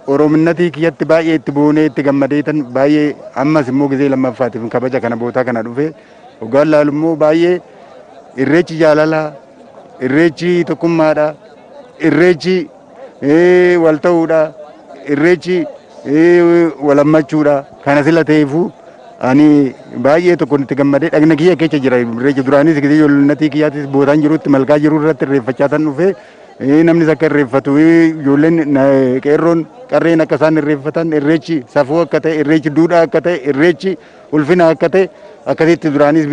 Orominnatii kiyyatti baay'ee itti boonee itti gammadee tan baay'ee. Ammas immoo gizee lammaffaatiif kabaja kana bootaa kana dhufee waggaan laalu immoo baay'ee irreechi jaalala, irreechi tokkummaadha, irreechi wal ta'uudha, irreechi wal hammachuudha. Kana sila ta'eefu ani baay'ee tokko itti gammadee dhagna kiyya keessa jira. Irreechi duraanis gizee ijoollinnatii kiyyaatis bootaan jirutti, malkaa jiru irratti irreeffachaa tan dhufee, namnis akka irreeffatu, ijoolleen qeerroon qarreen akka isaan irreeffatan, irreechi safuu akka ta'e, irreechi duudhaa akka ta'e, irreechi ulfina akka ta'e, akkasitti duraanis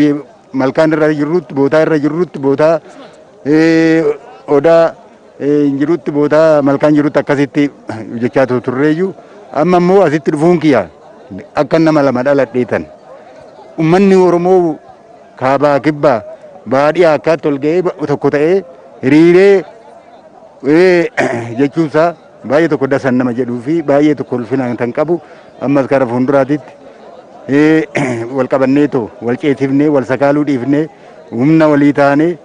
malkaan irra jirrutti, bootaa irra jirrutti, bootaa odaa jirutti, bootaa malkaan jirutti akkasitti hojjechaa turreeyyu. Amma immoo asitti dhufuun kiyya akka nama lama dhaladheetan ummanni Oromoo kaabaa kibbaa baadhiyaa akkaatti ol ga'ee tokko ta'ee hiriiree jechuunsaa baay'ee tokko dasan nama jedhuu fi baay'ee tokko ulfinaan kan qabu. Ammas gara fuulduraatitti wal qabanneetoo wal ceesifnee, wal sakaaluu dhiifnee, humna walii taanee,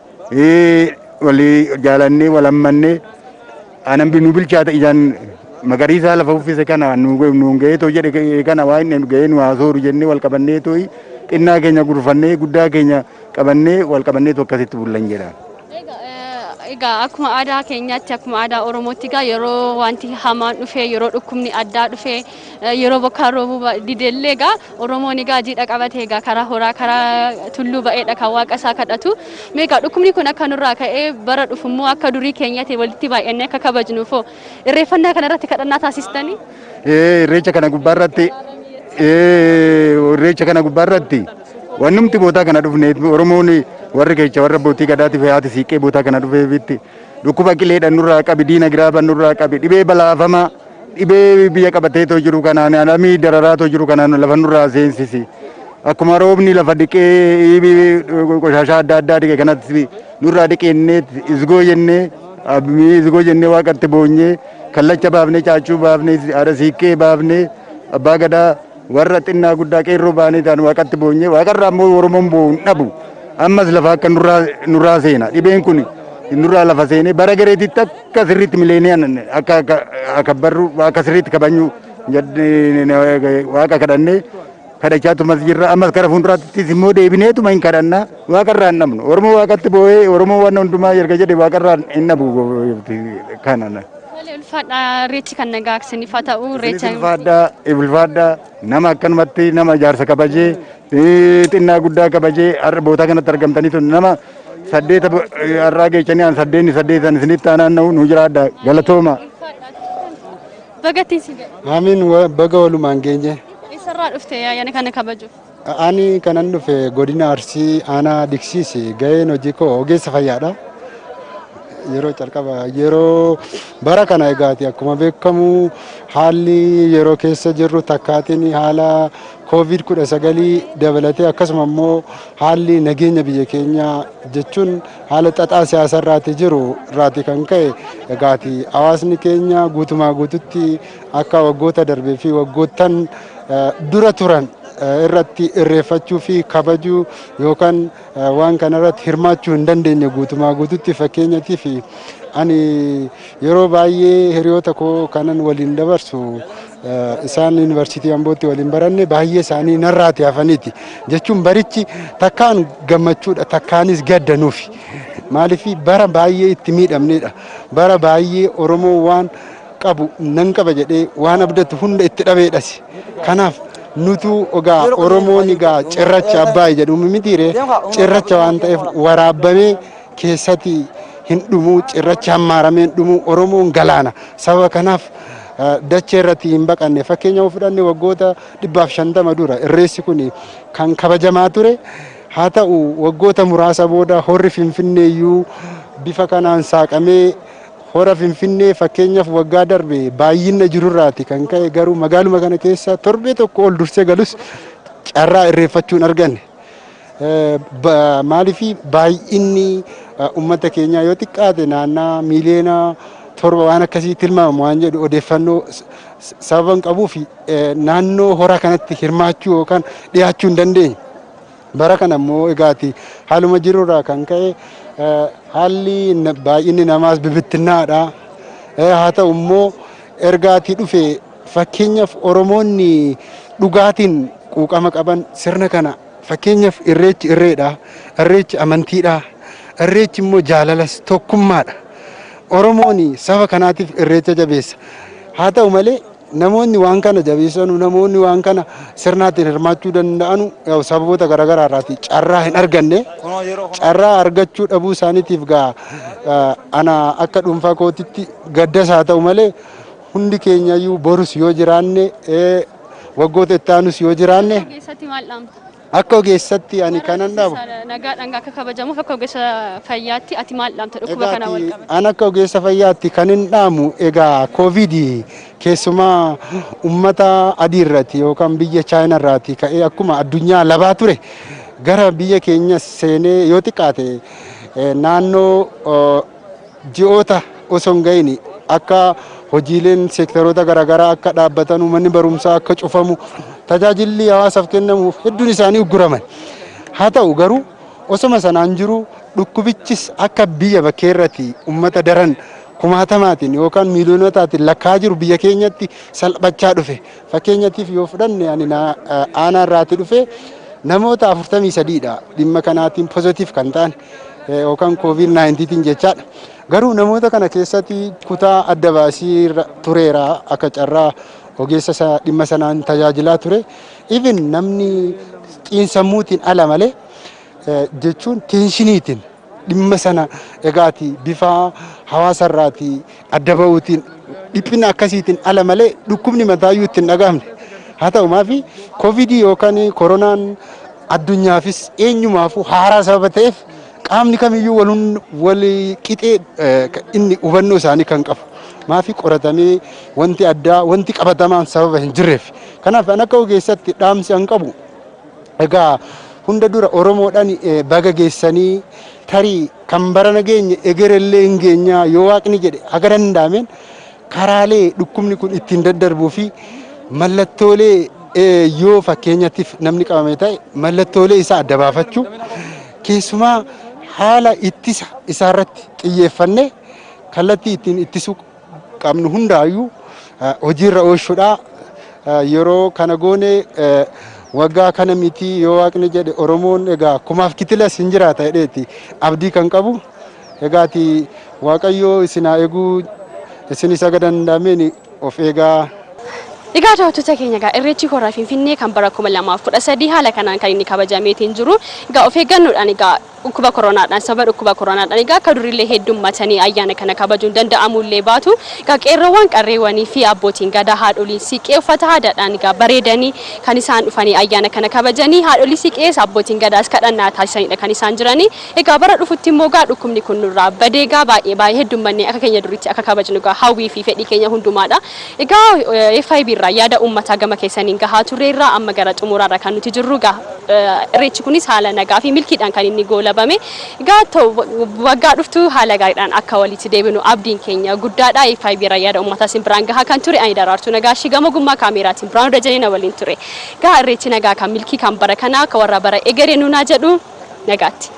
walii jaalannee, wal hammannee, anan nu bilchaata ijaan magariisaa lafa uffise kana nu ga'eetoo jedhe kana waan inni ga'ee nu haasooru jennee, wal qabanneetoo xinnaa keenya gurfannee, guddaa keenya qabannee, wal qabanneetoo akkasitti bullan jedha. Egaa akkuma aadaa keenyaatti, akkuma aadaa Oromootti egaa yeroo wanti hamaan dhufee, yeroo dhukkubni addaa dhufee, yeroo bokkaan roobuu didellee egaa Oromoon egaa jiidha qabatee egaa karaa horaa, karaa tulluu ba'eedha kan waaqa isaa kadhatu. Mee egaa dhukkubni kun akka nurraa ka'ee bara dhufu immoo akka durii keenyatti walitti baay'annee akka kabajnuufoo irreeffannaa kanarratti kadhannaa taasistanii? Irreecha kana gubbaarratti wannumti bootaa kana dhufne, Oromoon warri keessa warra abbootii gadaatiif haati siiqqee bootaa kana dhufeefitti dhukkuba qileedhaan nurraa qabi, diina giraaban nurraa qabi, dhibee balaafamaa, dhibee biyya qabateetoo jiru kanaan, alamii dararaatoo jiru kanaan lafa nurraa seensisi. Akkuma roobni lafa dhiqee qoshaashaa adda addaa dhiqe kanatti nurraa dhiqeennee, izgoo jennee, izgoo jennee, waaqatti boonyee, kallacha baafnee, caacuu baafnee, haadha siiqqee baafnee, abbaa gadaa warra xinnaa guddaa qeerroo baanee ta'an waaqatti boonyee, waaqarraa immoo Oromoon boo'u hin dhabu. Ammas lafa akka nurraa seena dhibeen kun nurraa lafa seenee bara gareetitti akka sirriitti mileeniyaan akka akka barru akka sirriitti kabajnu waaqa kadhannee kadhachaa tumas jirra. Ammas gara fuulduraattis immoo deebineetuma hin kadhanna. Waaqarraa hin dhabnu. Oromoo waaqatti boo'ee, Oromoo waan hundumaa erga jedhe waaqarraa hin dhabu kana. Malee ulfaadhaa, irreechi kan nagaa isiniif haa ta'u irreecha. Ulfaadhaa, ulfaadhaa. Nama akkanumatti nama jaarsa kabajee, xinnaa guddaa kabajee har'a bootaa kanatti argamtanii tun nama saddeeta har'aa geechanii an saddeeni saddeetan isinitti aanaan na'u nu jiraadha, galatooma. Bagattiin si ga'e. Amiin, baga walumaan geenye. Eessarraa dhufte ayyaana kana kabajuuf? Ani kanan dhufe godina Arsii, aanaa Diksiisi. Gaheen hojii koo ogeessa fayyaadha. Yeroo calqaba yeroo bara kana egaati akkuma beekamu haalli yeroo keessa jirru takkaatiin haala COVID-19 dabalatee, akkasuma immoo haalli nageenya biyya keenyaa jechuun haala xaxaa siyaasa irraati jiru irraati kan ka'e egaati hawaasni keenya guutumaa guututti akka waggoota darbee fi waggoottan dura turan irratti irreeffachuu fi kabajuu yookaan waan kana irratti hirmaachuu hin dandeenye guutumaa guututti. Fakkeenyaatiif ani yeroo baay'ee hiriyoota koo kanan waliin dabarsu, isaan yuunivarsiitii Ambootti waliin baranne, baay'ee isaanii narraati hafaniiti jechuun barichi takkaan gammachuudha, takkaanis gaddanuufi. Maaliif? Bara baay'ee itti miidhamnedha. Bara baay'ee Oromoo waan qabu nan qaba jedhee waan abdatu hunda itti dhabeedhas. Kanaaf nutu egaa Oromoon egaa cirracha abbaay jedhu mitiire, cirracha waan ta'eef waraabamee keessatti hin dhumuu, cirracha hammaaramee hin dhumuu. Oromoon galaana. Sababa kanaaf dachee irratti hin baqanne. Fakkeenya yoo fudhanne, waggoota 150 dura irreessi kun kan kabajamaa ture. Haa ta'u, waggoota muraasa booda horri Finfinnee iyyuu bifa kanaan saaqamee, hora Finfinnee fakkeenyaaf waggaa darbe baay'ina jirurraati kan ka'e garuu magaaluma kana keessa torbee tokko ol dursee galus carraa irreeffachuu hin arganne. Maaliif baay'inni uummata keenyaa yoo xiqqaate naannaa miiliyoona 7 waan akkasii tilmaamamu waan jedhu odeeffannoo sababa hin qabuuf naannoo hora kanatti hirmaachuu yookaan dhiyaachuu hin dandeenye. Bara kana immoo egaati haaluma jirurraa kan ka'e haalli baay'inni namaas bibittinnaadha. Haa ta'u immoo ergaatii dhufe fakkeenyaaf Oromoonni dhugaatiin quuqama qaban sirna kana fakkeenyaaf irreechi irreedha, irreechi amantiidha, irreechi immoo jaalalas tokkummaadha. Oromoon saba kanaatiif irreecha jabeessa. Haa ta'u malee namoonni waan kana jabeessanu, namoonni waan kana sirnaatiin hirmaachuu danda'anu sababoota garaagaraa irraati carraa hin arganne. Carraa argachuu dhabuu isaaniitiif gaa ana akka dhuunfaa kootitti gaddas haa ta'u malee hundi keenyayyuu borus yoo jiraanne, waggoota itti aanus yoo jiraanne. Ogeessatti maal dhaamta? Akka ogeessatti ani kanan dhaabu. Nagaadhaan akka kabajamuuf akka ogeessa fayyaatti ati maal dhaamta dhukkuba kana wal qabate? An akka ogeessa fayyaatti kan hin dhaamu egaa koovidii keessumaa uummata adii irratti yookaan biyya Chaayinaa irraati ka'ee akkuma addunyaa labaa ture gara biyya keenya seenee yoo xiqqaate naannoo ji'oota osoo hin gahin akka hojiileen seektaroota garaagaraa akka dhaabbatan, manni barumsaa akka cufamu, tajaajilli hawaasaaf kennamu hedduun isaanii ugguraman. Haa ta'u garuu osoma sanaan jiru dhukkubichis akka biyya bakkee irratti uummata daran kumaatamaatiin yookaan miiliyoonotaatiin lakkaa jiru biyya keenyatti salphachaa dhufe. Fakkeenyatiif yoo fudhanne ani aanaa irraati dhufe namoota 43dha dhimma kanaatiin pozitiif kan ta'an yookaan COVID-19 jechaadha. Garuu namoota kana keessatti kutaa adda baasii tureera akka carraa ogeessa dhimma sanaan tajaajilaa ture. Even namni xiinsammuutiin ala malee jechuun teenshiniitiin dhimma sana egaati bifa hawaasarraati adda ba'uutiin dhiphina akkasiitiin ala malee dhukkubni mataayyuu ittiin dhaga'amne. Haa ta'u maafi koovidii yookaan koronaan addunyaafis eenyumaafuu haaraa sababa ta'eef qaamni kamiyyuu wal qixee inni hubannoo isaanii kan qabu. Maafi qoratamee wanti addaa wanti qabatamaan sababa hin jirreef. Kanaaf an akka ogeessatti dhaamsi an qabu egaa hunda dura Oromoodhaan baga geessanii tarii kan barana geenye egerellee hin geenyaa yoo waaqni jedhe haga danda'ameen karaalee dhukkubni kun ittiin daddarbuu fi mallattoolee yoo fakkeenyatiif namni qabame ta'e mallattoolee isaa adda baafachuu keessumaa haala ittisa isaarratti xiyyeeffannee kallattii ittiin ittisuu qabnu hundaayyuu hojiirra oolchuudha. Yeroo kana goone waggaa kana miti yoo waaqni jedhe Oromoon egaa kumaaf kitilas hin jiraata jedheeti abdii kan qabu. Egaati Waaqayyoo isin haa eeguu, isinis haga danda'ameen of eegaa. Egaa daawwattoota keenya egaa irreechi hora Finfinnee kan bara 2013 haala kanaan kan inni kabajameetiin jiru. Egaa of eeggannoodhaan egaa dhukkuba koronaadhaan sababa dhukkuba koronaadhaan egaa akka durillee heddummatanii ayyaana kana kabajuun danda'amullee baatu. Egaa qeerroowwan qarreewwanii fi abbootiin gadaa haadholiin siiqqee uffata aadaadhaan egaa bareedanii kan isaan dhufanii ayyaana kana kabajanii haadholii siiqqees abbootiin gadaas kadhannaa taasisanidha kan isaan jiranii. Egaa bara dhufutti immoo egaa dhukkubni kun nurraa badee egaa baay'ee baay'ee heddummannee akka keenya duriitti akka kabajnu egaa hawwii fi fedhii keenya hundumaadha. Egaa FIB irraa yaada uummataa gama keessaniin gahaa turreerra amma gara xumuraarra kan nuti jirru egaa irreechi kunis haala nagaa fi milkiidhaan kan inni goolabame. Egaa waggaa dhuftu haala gaariidhaan akka walitti deebinu abdiin keenya guddaadha. FIB irraa yaada uummataa isin biraan gahaa kan ture ani Daraartuu Nagaashii gama ogummaa kaameeraatiin Biraanuu Dajanee na waliin ture. Egaa irreechi nagaa kan milkii kan bara kanaa akka warra bara egeree nuunaa jedhu nagaatti.